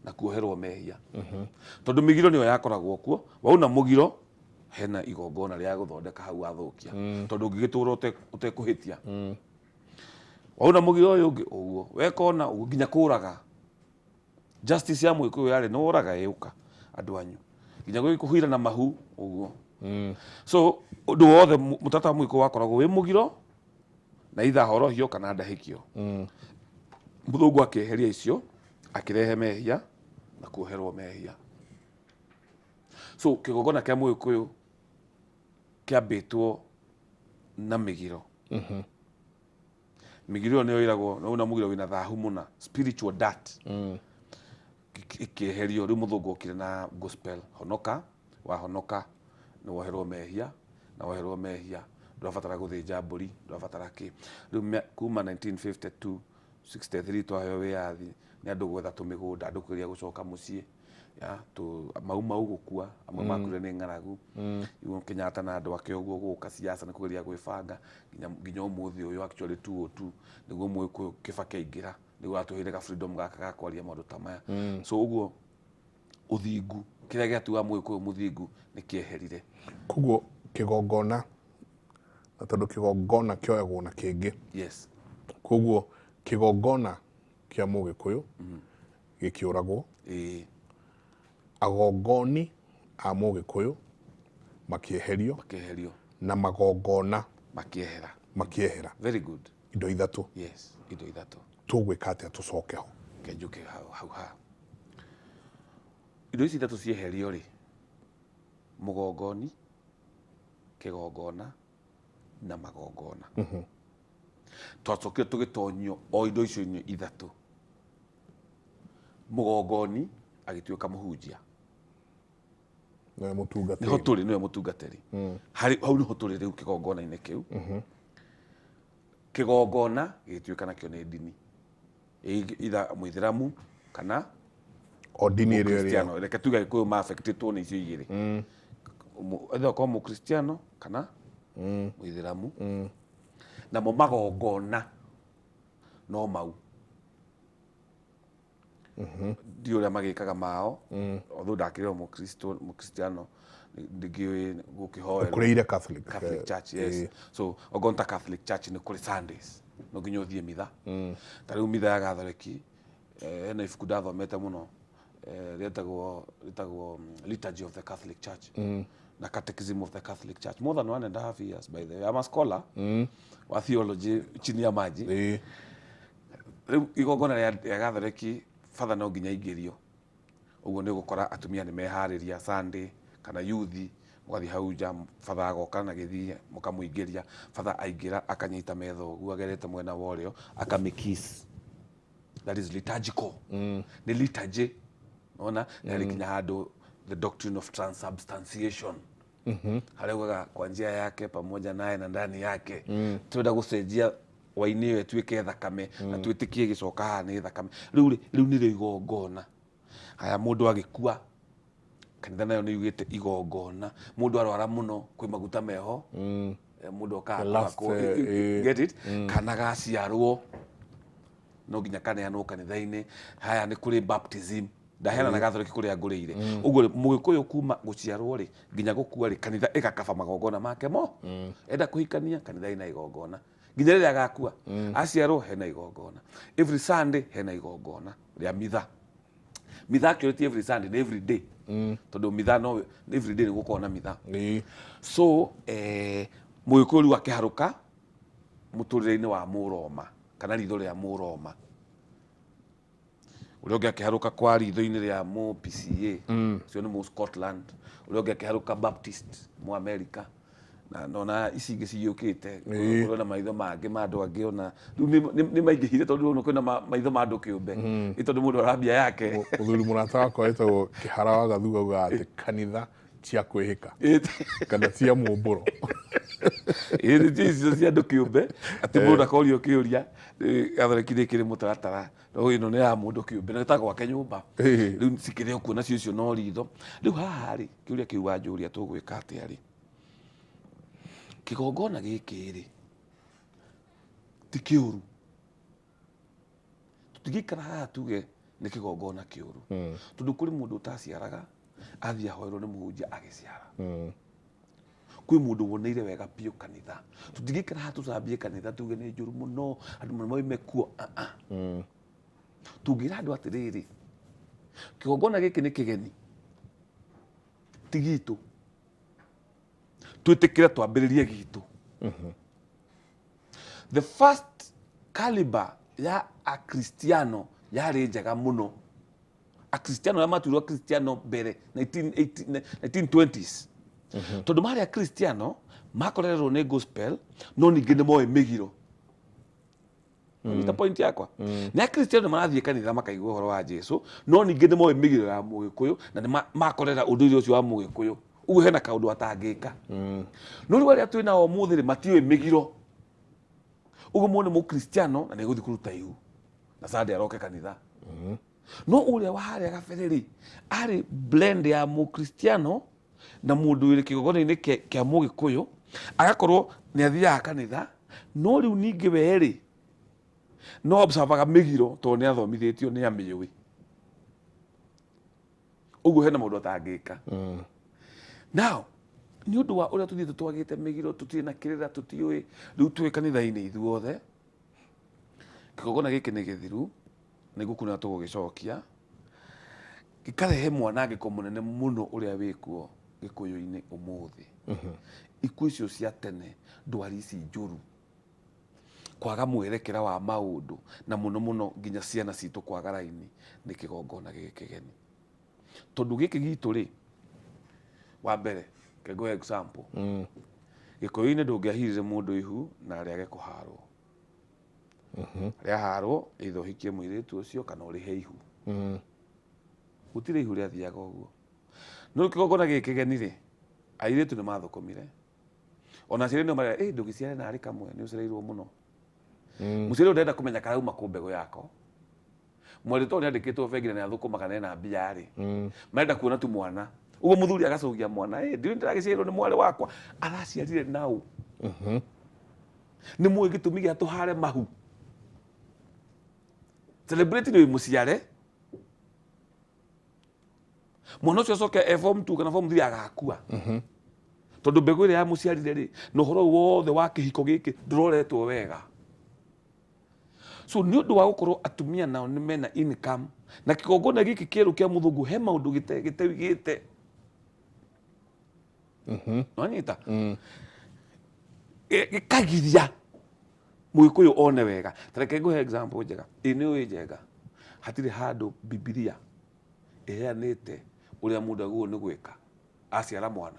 na kuoherwo mehia, tondũ mĩgiro nĩyo yakoragwo kuo. Wauna mũgiro hena igongona rĩa gũthondeka hau wathũkia, tondũ ũngĩgĩtũra ũtekũhĩtia. Wauna mũgiro ũyũ ũngĩ ũguo, weka ũna ũguo, nginya kũraga. Justice ya Mũgĩkũyũ yarĩ nĩ woraga ĩũka andũ anyu, nginya kũhira na mahu ũguo. So ũndũ wothe mũtata wa Mũgĩkũyũ wakoragwo wĩ mũgiro na itha horohio kana ndahĩkio. Mũthũngũ akĩeheria icio, akĩrehe mehia na kuoherwo mehia. So kĩgongona kĩa Mũgĩkũyũ kĩambĩtwo na mĩgiro. Mĩgiro ĩyo nĩyo ĩragwo na mũgiro wĩna thahu mũna, spiritual dirt, ĩkĩeherio. Rĩu mũthũngũ okire na gospel, honoka, wahonoka nĩ woherwo mehia, na woherwo mehia ndũrabatara gũthĩnja mbũri, ndũrabatara kĩ. Rĩu kuma 1952 63 twaheo wĩyathi, nĩ andũ gwetha tũmĩgũnda, andũ kũgeria gũcoka mũciĩ ya tu mau mau gũkua, amwe makuire nĩ ng'aragu. Rĩu Kenyatta na andũ ake ũguo gũka siasa nĩ kũgeria gwĩbanga nginya nginya ũmũthĩ ũyũ, actually 202 nĩguo Mũgĩkũyũ Kĩbaki aingĩra, nĩguo atũheire ga freedom gaka ga kwaria maũndũ ta maya. So ũguo ũthingu, kĩrĩa gĩatuaga Mũgĩkũyũ mũthingu, nĩ kĩeherire. Koguo kĩgongona, na tondũ kĩgongona kĩoyagwo na kĩngĩ, koguo kĩgongona kĩa Mũgĩkũyũ gĩkĩũragwo, agongoni a Mũgĩkũyũ makĩeherio, makĩeherio, na magongona makĩehera. Makĩehera. Very good. Indo ithatũ. Yes, indo ithatũ. Tũgwĩka atĩa tũcoke ho? Reke njũke hau hau ha indo ici ithatũ cieherio rĩ, mũgongoni, kĩgongona na magongona. Twacokire tũgĩtonyio o indo icio ithatũ. Mũgongoni agĩtuĩka mũhunjia. Nĩwe mũtungatĩri. Nĩho tũrĩ, nĩwe mũtungatĩri. Harĩ hau nĩho tũrĩ rĩu, kĩgongona-inĩ kĩu. Kĩgongona gĩgĩtuĩka nakĩo nĩ ndini. Either mũithĩramu kana o ndini ĩrĩa ĩrĩa. Mũkristiano. Reke tuge Agĩkũyũ ma-affectĩtwo nĩ icio igĩrĩ. Either ũkorwo mũkristiano kana mũithĩramu. Namo magongona no mau. Ndiũĩ ũrĩa magĩkaga mao, although ndakĩrĩ o mũkristo, mũkristiano, ndingĩũĩ gũkĩhoerwo. Ũkũrĩire Catholic. Catholic Church, yes. So okorwo nĩ ta Catholic Church nĩ kũrĩ Sundays, no nginya ũthiĩ mitha. Ta rĩu mitha ya Gatholeki, hena ibuku ndathomete mũno, rĩtagwo Liturgy of the Catholic Church na Catechism of the Catholic Church. More than 1.5 years, by the way. I'm a scholar wa theology chini ya maji. Rĩu igongona rĩa Gatholeki, batha no nginya aingĩrio. Ũguo nĩ ũgũkora atumia nĩ meharĩria Sunday kana yuthi mũgathiĩ hau nja, batha agoka na gĩthiĩ, mũkamũingĩria. Batha aingĩra akanyita metha ũguo agerete mwena wa ũrĩo, akamĩ kiss. That is liturgical. Nĩ liturgy. Ona na rĩkinya handũ the doctrine of transubstantiation, harĩa ugaga kwa njia yake, pamoja naye na ndani yake. Twenda gũcenjia waini ĩyo ĩtuĩke thakame na twĩtĩkie ĩgĩcoka haha nĩ thakame. Rĩu rĩ, rĩu nĩrĩo igongona. Haya, mũndũ agĩkua, kanitha nayo nĩ yugĩte igongona. Mũndũ arwara mũno, kwĩ maguta meho. Mũndũ okaga The last, kũhakwo. Get it? Kana gaciarwo no nginya kaneanwo kanitha-inĩ. Haya, nĩ kũrĩ baptism. Ndaheana na Gatholeki kũrĩa ngũrĩire. Ũguo rĩ, Mũgĩkũyũ kuma gũciarwo rĩ nginya gũkua rĩ, kanitha ĩgakaba magongona make mo. Enda kũhikania, kanitha ĩna igongona nginya rĩrĩa agakua. Aciarwo hena igongona. Every Sunday hena igongona rĩa mitha. Mitha actually ti every Sunday, nĩ every day, tondũ mitha no every day nĩ gũkorwo na mitha. So Mũgĩkũyũ rĩu akĩharũka mũtũrĩre-inĩ wa Mũroma kana ritho rĩa Mũroma, ũrĩa ũngĩ akĩharũka kwa ritho-inĩ rĩa mũ PCA, ũcio nĩ mũ Scotland, ũrĩa ũngĩ akĩharũka Baptist mũ America. Na nona ici ingĩ ciyũkĩte Ĩĩ. kũrĩ na maitho mangĩ ma andũ angĩ ona rĩu nĩ maingĩhire tondũ rĩu kwĩna maitho ma andũ kĩũmbe nĩ tondũ mũndũ arambia yake. Mũthuri mũrata wakwa wĩtagwo Kĩhara wa Gathuga augaga atĩ kanitha cia kwĩhĩka kana cia mumbũro. Ĩĩ nĩ icio cia andũ kĩũmbe atĩ mũndũ akorio kĩũria gatholeki nĩ kĩrĩ mũtaratara no ĩno nĩ ya mũndũ kĩũmbe na ta gwake nyũmba. Rĩu cikĩrĩ o kuo nacio icio no ritho. Rĩu haha rĩ, kĩũria kĩu wanjũria tũgwĩka atĩa rĩ, kĩgongona gĩkĩ rĩ ti kĩũru, tũtingĩikara haha tuge nĩ kĩgongona kĩũru, tondũ kũrĩ mũndũ ũtaciaraga athiĩ ahoerwo nĩ mũhunjia agĩciara. Kwĩ mũndũ woneire wega biũ kanitha. Tũtingĩikara haha tũcambie kanitha tuge nĩ njũru mũno, andũ moime kuo. Tũngĩra andũ atĩrĩrĩ, kĩgongona gĩkĩ nĩ kĩgeni, ti gitũ, twĩtĩkĩre twambĩrĩrie gitũ. The first caliber ya akristiano yarĩ njega mũno. Akristiano arĩa matuirwo akristiano mbere 1980 1920s, tondũ marĩ akristiano makorererwo nĩ gospel, no ningĩ nĩ moĩ mĩgiro. Nyita point yakwa, nĩ akristiano marathiĩ kanitha makaigua ũhoro wa Jesu, no ningĩ nĩ moĩ mĩgiro ya mũgĩkũyũ na nĩ makorera ũndũire ũcio wa mũgĩkũyũ, ũguo hena kaũndũ atangĩka. No rĩu arĩa twĩ nao ũmũthĩ rĩ, matiũĩ mĩgiro, ũguo mũndũ nĩ mũkristiano na nĩ egũthiĩ kũruta ihu na Sunday aroke kanitha. No ũrĩa wa harĩa gabere rĩ, arĩ blend ya mũkristiano na mũndũ wĩrĩ kĩgongona-inĩ kĩa mũgĩkũyũ, agakorwo nĩ athiaga kanitha, no rĩu ningĩ we rĩ, no observaga mĩgiro tondũ nĩ athomithĩtio nĩ amĩũĩ, ũguo hena maũndũ atangĩka. Now nĩ ũndũ wa ũrĩa tũthiĩte twagĩte mĩgiro, tũtirĩ na kĩrĩra, tũtiũĩ, rĩu twĩ kanitha-inĩ ithuothe, kĩgongona gĩkĩ nĩ gĩthiru, nĩ gũkuna tũgũgĩcokia, gĩkarehe mwanangĩko mũnene mũno ũrĩa wĩkuo gĩkũyũ-inĩ ũmũthĩ. Ikuũ icio cia tene, ndwari ici njũru, kwaga mwerekera wa maũndũ, na mũno mũno nginya ciana citũ kwaga raini nĩ kĩgongona gĩkĩ kĩgeni. Tondũ gĩkĩ gitũ rĩ, wa mbere reke ngũhe example, gĩkũyũ-inĩ ndũngĩahirire mũndũ ihu na rĩage kũharwo. Rĩaharwo either ũhikie mũirĩtu ũcio kana ũrĩhe ihu. Gũtirĩ ihu rĩathiaga ũguo. No kĩgongona gĩkĩ kĩgeni rĩ, airĩtu nĩ mathũkũmire, ona aciari nĩo marera, ĩ ndũgĩciare narĩ kamwe nĩ ũcereirwo mũno. Mũciari ũyũ ndarenda kũmenya karauma kũ mbegũ yako. Mwarĩ tondũ nĩ andĩkĩtwo bengi na nĩ athũkũmaga na ena mbia rĩ, marenda kuona tu mwana. Ũguo mũthuri agacũgia mwana, ĩ ndiũĩ ndĩragĩciarirwo nĩ mwarĩ wakwa, araciarire naũ? Nĩ mũĩ gĩtũmi gĩa tũhare mahu? Celebrate nĩ wĩ mũciare mwana ũcio acoke e form 2 kana form 3 agakua, tondũ mbegũ ĩrĩa yamũciarire rĩ, na ũhoro ũyũ wothe wa kĩhiko gĩkĩ ndũroretwo wega. So nĩ ũndũ wa gũkorwo atumia nao nĩ mena income na kĩgongona gĩkĩ kĩerũ kĩa mũthũngũ he maũndũ gĩteigĩte, nĩwanyita, gĩkagiria mũgĩkũyũ one wega. Ta reke ngũhe example njega. Ĩ nĩ ũĩ njega, hatirĩ handũ Bibilia ĩheanĩte ũrĩa mũndũ agĩrĩirwo nĩ gwĩka aciara mwana,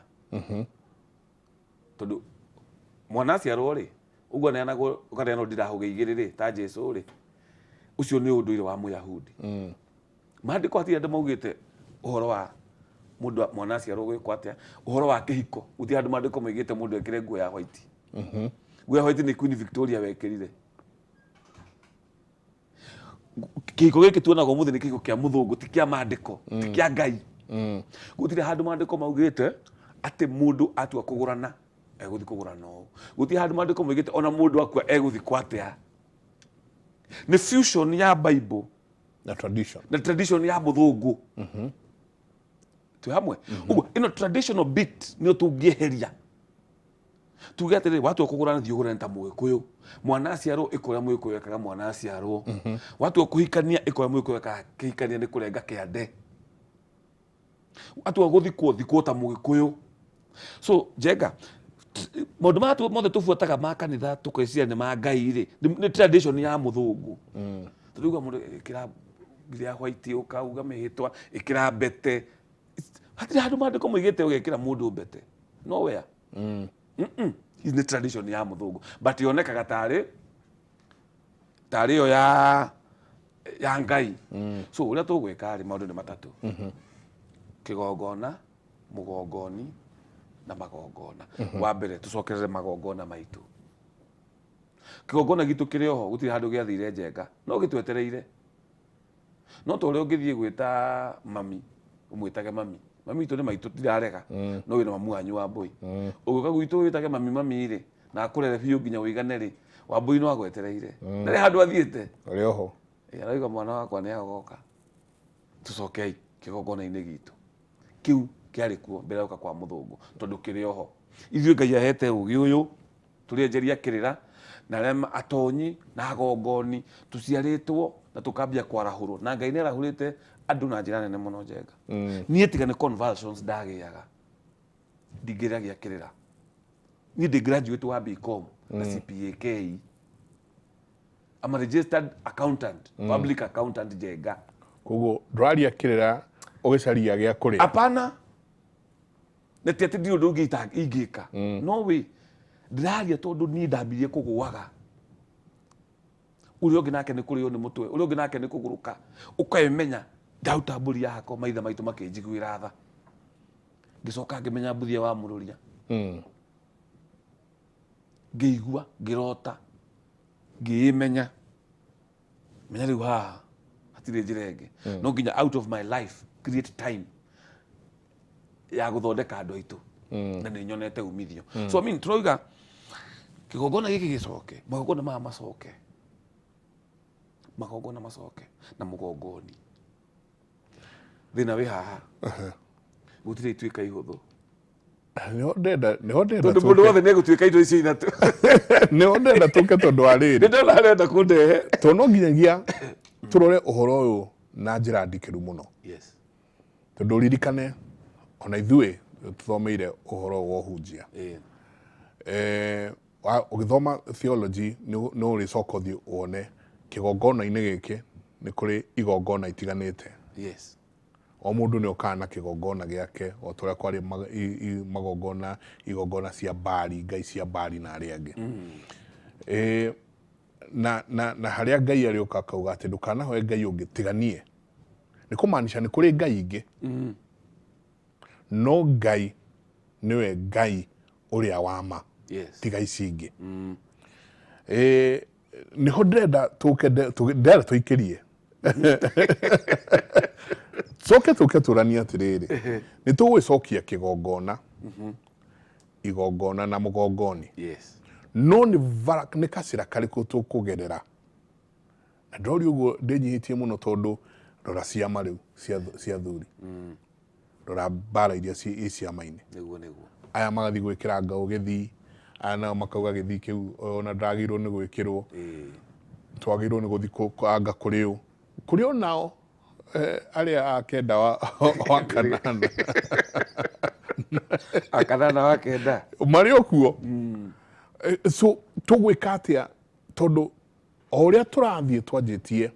tondũ mwana aciarwo rĩ, ũguo aneanagwo, ũkaneanwo ndirahũgĩ igĩrĩ rĩ, ta Jesu rĩ, ũcio nĩ ũndũire wa Mũyahudi. Maandĩko hatirĩ andũ maugĩte ũhoro wa mũndũ mwana aciarwo gwĩkwo atĩa, ũhoro wa kĩhiko gũtirĩ handũ maandĩko maugĩte mũndũ ekĩre nguo ya white. Nguo ya white nĩ Queen Victoria wekĩrire. Kĩhiko gĩkĩ tuonaga ũmũthĩ nĩ kĩhiko kĩa mũthũngũ, ti kĩa maandĩko, ti kĩa Ngai. Gũtirĩ handũ maandĩko maugĩte atĩ mũndũ atua kũgũrana egũthiĩ kũgũrana ũũ. Gũtirĩ handũ maandĩko maugĩte ona mũndũ akua egũthikwo atĩa. Nĩ fusion ya Bible na tradition, na tradition ya mũthũngũ. Twĩ hamwe ũguo? Ĩno traditional bit nĩyo tũngĩeheria, tuge atĩrĩrĩ, watua kũgũrana, thiĩ ũgũrane ta mũgĩkũyũ. Mwana aciarwo, ĩka ũrĩa mũgĩkũyũ ekaga mwana aciarwo. Watua kũhikania, ĩka ũrĩa mũgĩkũyũ ekaga kĩhikania, nĩ kũrenga kĩande. Watua gũthikwo, thikwo ta mũgĩkũyũ. So Njenga, maũndũ maya mothe tũbuataga ma kanitha tũkeciria nĩ ma Ngai rĩ, nĩ tradition ya mũthũngũ. Tondũ uga mũndũ ĩkĩra ngiri ya white, ũkauga mĩhĩtwa, ĩkĩra mbete, hatirĩ handũ maandĩko moigĩte ũgekĩra mũndũ mbete nowhere. Ici nĩ tradition ya mũthũngũ, but yonekaga tarĩ ĩyo ya Ngai. So ũrĩa tũgwĩka rĩ, maũndũ nĩ matatũ: kĩgongona, mũgongoni na magongona. Wa mbere, tũcokerere magongona maitũ. Kĩgongona gitũ kĩrĩ oho, gũtirĩ handũ gĩathire, Njenga, no gĩtwetereire. No ta ũrĩa ũngĩthiĩ gwĩta mami, ũmwĩtage mami, mami witũ nĩ maitũ, ndirarega, no wĩna mamu wanyu wa mbũi. Ũgĩũka gwitũ wĩtage mami, mami rĩ, na akũrere biũ nginya ũigane rĩ, wa mbũi no agwetereire, ndarĩ handũ athiĩte. Ũrĩ oho. Ĩ, arauga mwana wakwa nĩ agoka. Tũcokei kĩgongona-inĩ gitũ kĩu kĩarĩ kuo mbere ya gũka kwa mũthũngũ, tondũ kĩrĩ oho. Ithuĩ Ngai ahete ũgĩ ũyũ, tũrĩ enjeria kĩrĩra na arĩa atonyi na agongoni, tũciarĩtwo na tũkambia kwarahũrwo, na Ngai nĩ arahũrĩte andũ na njĩra nene mũno, Njenga. Niĩ tiga nĩ convulsions ndagĩaga, ndingĩragia kĩrĩra. Niĩ ndĩ graduate wa BCom na CPAK. I'm a registered accountant, public accountant, Njenga. Koguo ndũraria kĩrĩra ũgĩcaria gĩa kũrĩa? Hapana, nĩ ti atĩ ndirĩ ũndũ ũngĩ ingĩka, no wĩ ndĩraria tondũ niĩ ndambirie kũgũaga, ũrĩa ũngĩ nake nĩ kũrĩo nĩ mũtwe, ũrĩa ũngĩ nake nĩ kũgũrũka, ũkemenya ndaruta mbũri yakwa, maithe maitũ makĩnjiguĩra tha, ngĩcoka ngĩmenya mbuthia wa mũrũria, ngĩigua ngĩrota, ngĩĩmenya menya rĩu haha hatirĩ njĩra ĩngĩ, no nginya out of my life create time ya gũthondeka andũ aitũ, na nĩ nyonete umithio. So I mean, tũroiga kĩgongona gĩkĩ gĩcoke, magongona maya macoke, magongona macoke na mũgongoni. Thĩna wĩ haha, gũtirĩ ituĩka ihũthũ. Nĩho ndenda Tondũ mũndũ wothe nĩ egũtuĩka indo icio ithatũ. Nĩho ndenda tũke, tondũ wa rĩrĩ, nĩ ndona arenda kũndehe. Tondũ no nginyagia tũrore ũhoro ũyũ na njĩra ndikĩru mũno, tondũ ririkane ona ithuĩ tũthomeire ũhoro wa ũhunjia. Ũgĩthoma theology nĩ ũrĩcoka ũthiĩ wone kĩgongona-inĩ gĩkĩ nĩ kũrĩ igongona itiganĩte. O mũndũ nĩ okaga na kĩgongona gĩake, o ta ũrĩa kwarĩ magongona, igongona cia Bari, ngai cia Bari na arĩa angĩ. Na harĩa Ngai arĩũka akauga atĩ ndũkanahoe ngai ũngĩ tiga niĩ, nĩ kũmaanisha nĩ kũrĩ ngai ingĩ, no Ngai nĩwe Ngai ũrĩa wa ma, tiga ici ingĩ. Nĩho ndĩrenda tũke, ndĩrenda tũikĩrie, coke tũke tũranie atĩrĩrĩ, nĩ tũgũgĩcokia kĩgongona, igongona na mũgongoni, no nĩ bara nĩ kacĩra karĩkũ tũkũgerera? Na ndĩroria ũguo ndĩnyihĩtie mũno, tondũ rora ciama rĩu cia thuri, rora mbara iria i ciama-inĩ. Nĩguo, nĩguo. Aya magathiĩ gwĩkĩra ngao gĩthii, aya nao makauga gĩthii kĩu ona ndagĩrĩirwo nĩ gwĩkĩrwo, twagĩrĩirwo nĩ gũthiĩ anga kũrĩ ũ, kũrĩ o nao arĩa a kenda wa kanana. Akanana wa kenda. Marĩ o kuo. So tũgwĩka atĩa? Tondũ o ũrĩa tũrathiĩ twanjĩtie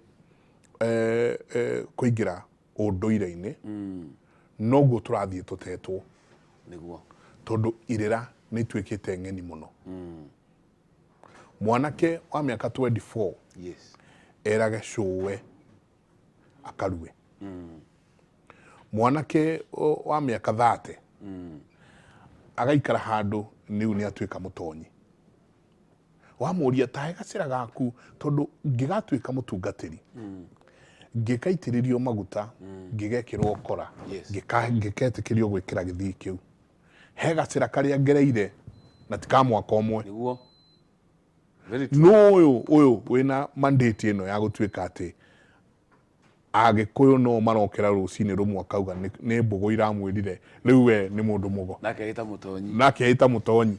kũingĩra ũndũire-inĩ, noguo tũrathiĩ tũtetwo. Tondũ irĩra nĩ ituĩkĩte ng'eni mũno. Mwanake wa mĩaka 24 erage cũwe akarue, mwanake wa mĩaka 30 agaikara handũ rĩu nĩ atuĩka mũtonyi. Wamũria tahe gacĩra gaku, tondũ ngĩgatuĩka mũtungatĩri, ngĩkaitĩrĩrio maguta, ngĩgekĩrwo kora, ngĩketĩkĩrio gwĩkĩra gĩthii kĩu, he gacĩra karĩa ngereire na ti ka mwaka ũmwe. Very true. No ũyũ wĩna mandate ĩno ya gũtuĩka atĩ Agĩkũyũ no marokĩra rũcinĩ rũmwe akauga nĩ mbũgũ iramwĩrire rĩu we nĩ mũndũ mũgo. Nake ĩta mũtonyi. Nake ĩta mũtonyi.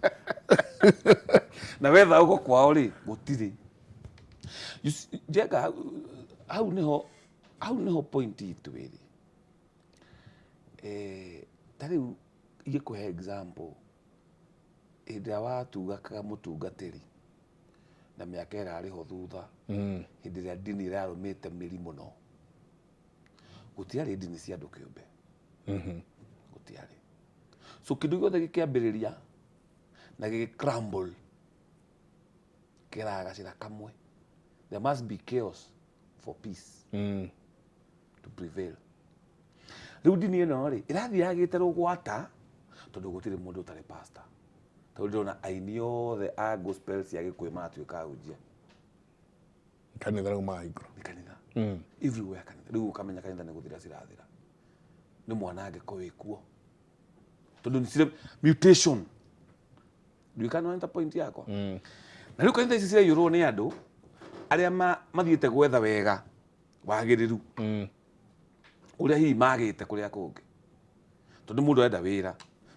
Na wetha ũgo kwao rĩ, gũtirĩ. You see, Njenga, hau nĩho point itũ ĩrĩ. Ta rĩu ingĩkũhe example, hĩndĩ ĩrĩa watugaga mũtungatĩri na mĩaka ĩrarĩ ho thutha, hĩndĩ ĩrĩa ndini ĩrarũmĩte mĩri mũno, gũtiarĩ ndini cia andũ kĩũmbe, gũtiarĩ. So kĩndũ gĩothe gĩkĩambĩrĩria Na gĩgĩ crumble kĩraga gacĩra kamwe. There must be chaos for peace to prevail. Rĩu ndini ĩno rĩ, ĩrathiĩ yagĩte rũgwata tondũ gũtirĩ mũndũ ũtarĩ pastor. Tondũ ndĩrona aini othe a gospel cia Gĩkũyũ maratuĩka ahunjia. Kanitha rĩu mahingũra. Nĩ kanitha. Everywhere kanitha. Rĩu ũkamenya kanitha nĩ gũthira cirathira. Nĩ mwanangĩko wĩkuo. Tondũ nĩ cirĩ mutation. Ndiũĩ kana nĩwanyita point yakwa. Na rĩu kanitha ici ciraiyũrwo nĩ andũ arĩa mathiĩte gwetha wega wagĩrĩru ũrĩa hihi magĩte kũrĩa kũngĩ. Tondũ mũndũ arenda wĩra,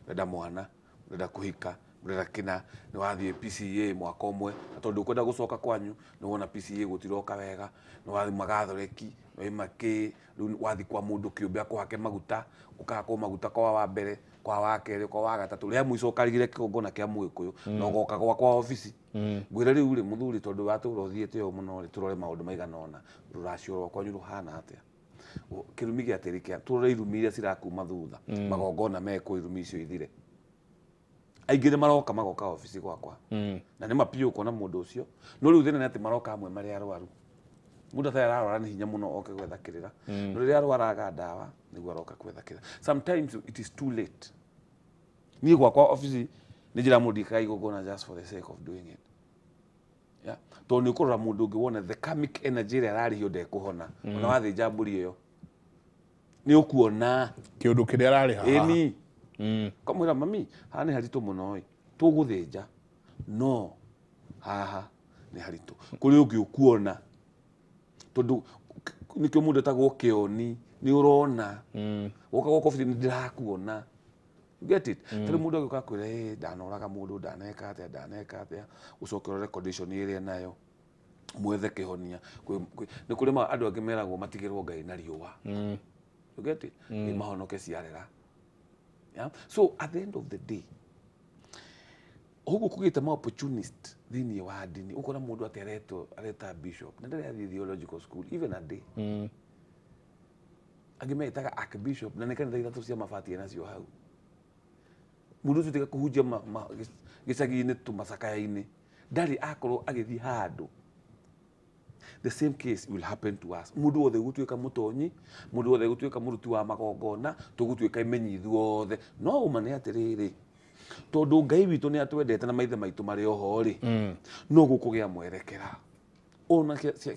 ũrenda mwana, ũrenda kũhika, ũrenda kĩna, nĩ wathiĩ PCEA mwaka ũmwe, na tondũ ndũkwenda gũcoka kwanyu, nĩ wona PCEA gũtiroka wega, nĩ wauma gatholeki, nĩ wauma kĩ, rĩu wathiĩ kwa mũndũ kĩũmbe akũhake maguta, ũkahakwo maguta kwa wa mbere, kwa wa kerĩ, kwa wa gatatũ, rĩa mũico ũkarigĩra kĩgongona kĩa mũgĩkũyũ, na ũgoka gwakwa obici. Ngwĩre rĩu rĩ, mũthuri tondũ watũra ũthiĩte ũũ mũno rĩ, tũrore maũndũ maigana ũna, rũracio rwa kwanyu rũhana atĩa? Kĩrumi gĩa tĩri kĩa, tũrore irumi iria cirakuma thutha, magongona mekwo irumi icio ithire. Aingĩ nĩ maroka magoka obici gwakwa, na nĩ ma biũ ũkona mũndũ ũcio, no rĩu thĩna nĩ atĩ maroka amwe marĩ arwaru. Mũndũ atarĩ ararwara nĩ hinya mũno oke gwetha kĩrĩra, no rĩrĩa arwara aga ndawa nĩguo aroka gwetha kĩrĩra. Sometimes it is too late. Niĩ gwakwa obici nĩ njĩra mũndũ ndikaga igongona just for the sake of doing it. Yeah. Tondũ nĩ ũkũrora mũndũ ũngĩ wone the karmic energy ĩrĩa ararĩhio ndekũhona. Ona wathĩnja mbũri ĩyo nĩ ũkuona Kĩũndũ kĩrĩa ararĩha haha. Ĩni. Kamwĩra mami, haha nĩ haritũ mũno ĩ, tũgũthĩnja no haha nĩ haritũ. Kũrĩ ũngĩ ũkuona tondũ nĩkĩo mũndũ etagwo kĩoni, nĩ ũrona. Woka gwakwa obici nĩ ndĩrakuona. You get it? Tarĩu mũndũ agĩũka akwĩra ĩ ndanoraga mũndũ, ndaneka atĩa, ndaneka atĩa, ũcoke ũrore condition ĩrĩa enayo, mwethe kĩhonia. Nĩ kũrĩ andũ angĩ meragwo matigĩrwo Ngai na riũa. You get it? Ĩ mahonoke ciarera. Yeah? So at the end of the day, ũguo kũgĩte ma opportunist thĩinĩ wa ndini, ũkona mũndũ atĩ aretwo areta bishop na ndarĩ athiĩ theological school even a day. Angĩ metaga archbishop na nĩ kanitha ithatũ cia mabati nacio hau. Mũndũ ũcio tiga kũhunjia gĩcagi-inĩ tũmacakaya-inĩ, ndarĩ akorwo agĩthiĩ handũ. The same case will happen to us. Mũndũ wothe gũtuĩka mũtonyi, mũndũ wothe gũtuĩka mũruti wa magongona, tũgũtuĩka imenyi ithuothe. No ũma nĩ atĩrĩrĩ, tondũ Ngai witũ nĩ atwendete na maithe maitũ marĩ oho rĩ, no gũkũgĩa mwerekera. Ona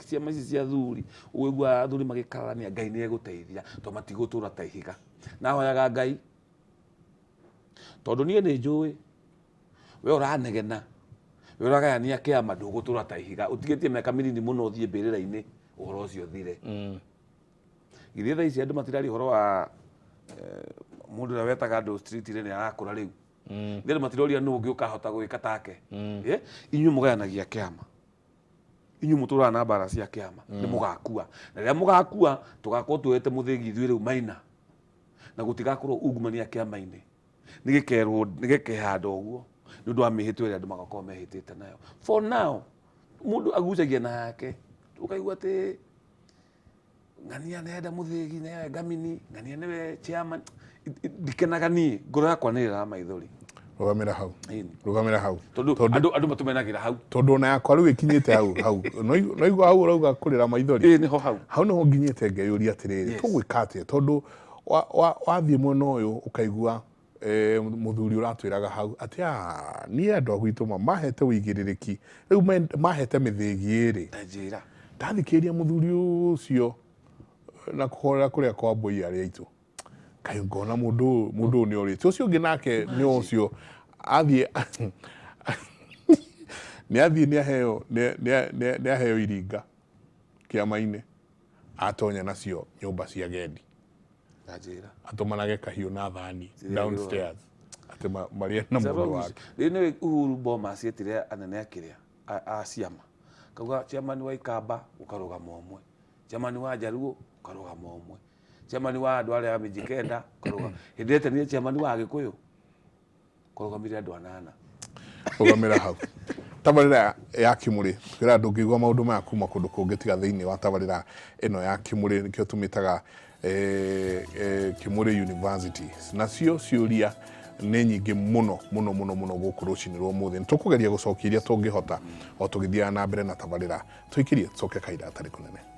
ciama ici cia athuri, ũiguaga athuri magĩkararania, Ngai nĩ egũteithia, tondũ matigũtũra ta ihiga. Na hoyaga Ngai, tondũ niĩ nĩ njũĩ, we ũranegena, we ũragayania kĩama, ndũgũtũra ta ihiga. Ũtigĩtie mĩaka mĩnini mũno ũthiĩ mbĩrĩra-inĩ, ũhoro ũcio ũthire. Githĩ thaa ici andũ matiraria ũhoro wa mũndũ ũrĩa wetaga andũ street-inĩ nĩ arakũra rĩu. Githĩ andũ matiroria nũ ũngĩ ũkahota gwĩka take. Inyuĩ mũgayanagia kĩama. Inyuĩ mũtũraga na mbara cia kĩama, nĩ mũgakua. Na rĩrĩa mũgakua, tũgakorwo tuoete mũthĩgi ithuĩ rĩu maina. Na gũtigakorwo ungumania kĩama-inĩ. Nĩ gĩkerwo, nĩ gĩkehanda ũguo, nĩ ũndũ wa mĩhĩtwa ĩrĩa andũ magakorwo mehĩtĩte nayo. For now, mũndũ agucagia na yake. Ũkaigua atĩ ng'ania nĩarenda mũthĩgi, nĩwe ngamini, ng'ania nĩwe chairman. Ndikenaga niĩ, ngoro yakwa nĩ ĩrĩraga maithori. Rũgamĩra hau. Ĩni. Rũgamĩra hau. Tondũ andũ matũmenagĩra hau. Tondũ ona yakwa rĩu ĩkinyĩte hau, hau. No igua hau ũrauga kũrĩra maithori. Ĩĩ, nĩho hau. Hau nĩho nginyĩte ngeyũria atĩrĩrĩ, tũgwĩka atĩa? Tondũ wathiĩ mwena ũyũ ũkaigua mũthuri ũratwĩraga hau atĩ niĩ andũ a gwitũ ma mahete ũigĩrĩrĩki, rĩu mahete mĩthĩgi ĩrĩ. Ta njĩra. Ndathikĩrĩria mũthuri ũcio na kũhorera kũrĩa kwa mbũi arĩa aitũ, kaĩ ngona mũndũ ũyũ nĩ orĩte. Ũcio ũngĩ nake nĩ ũcio athiĩ nĩ athiĩ nĩ aheo iringa kĩama-inĩ, atonya nacio nyũmba cia agendi. Ta njĩra. Atũmanage kahiũ na thani downstairs atĩ marĩe na mũndũ wake. Rĩu nĩwe Uhuru Bomas etire anene a kĩrĩa a ciama, kauga chairman wa Ikamba ũkarũgama ũmwe, chairman wa Jaluo ũkarũgama ũmwe, chairman wa andũ arĩa a Mijikenda ũkarũgama. Hĩndĩ ĩrĩa etanire chairman wa Agĩkũyũ kũrũgamire andũ anana. Rũgamĩra hau. Tabarĩra ya Kĩmũrĩ, twĩra ndũngĩigua maũndũ maya kuma kũndũ kũngĩ tiga thĩinĩ wa tabarĩra ĩno ya Kĩmũrĩ, nĩkĩo tũmĩtaga Kĩmũrĩ University. Nacio ciũria Nĩ nyingĩ mũno mũno mũno mũno gũkũ rũcinĩ rwa ũmũthĩ. Nĩ tũkũgeria gũcokia iria tũngĩhota o tũgĩthiaga na mbere na tabarĩra. Tũikĩrie tũcoke kahinda gatarĩ kũnene.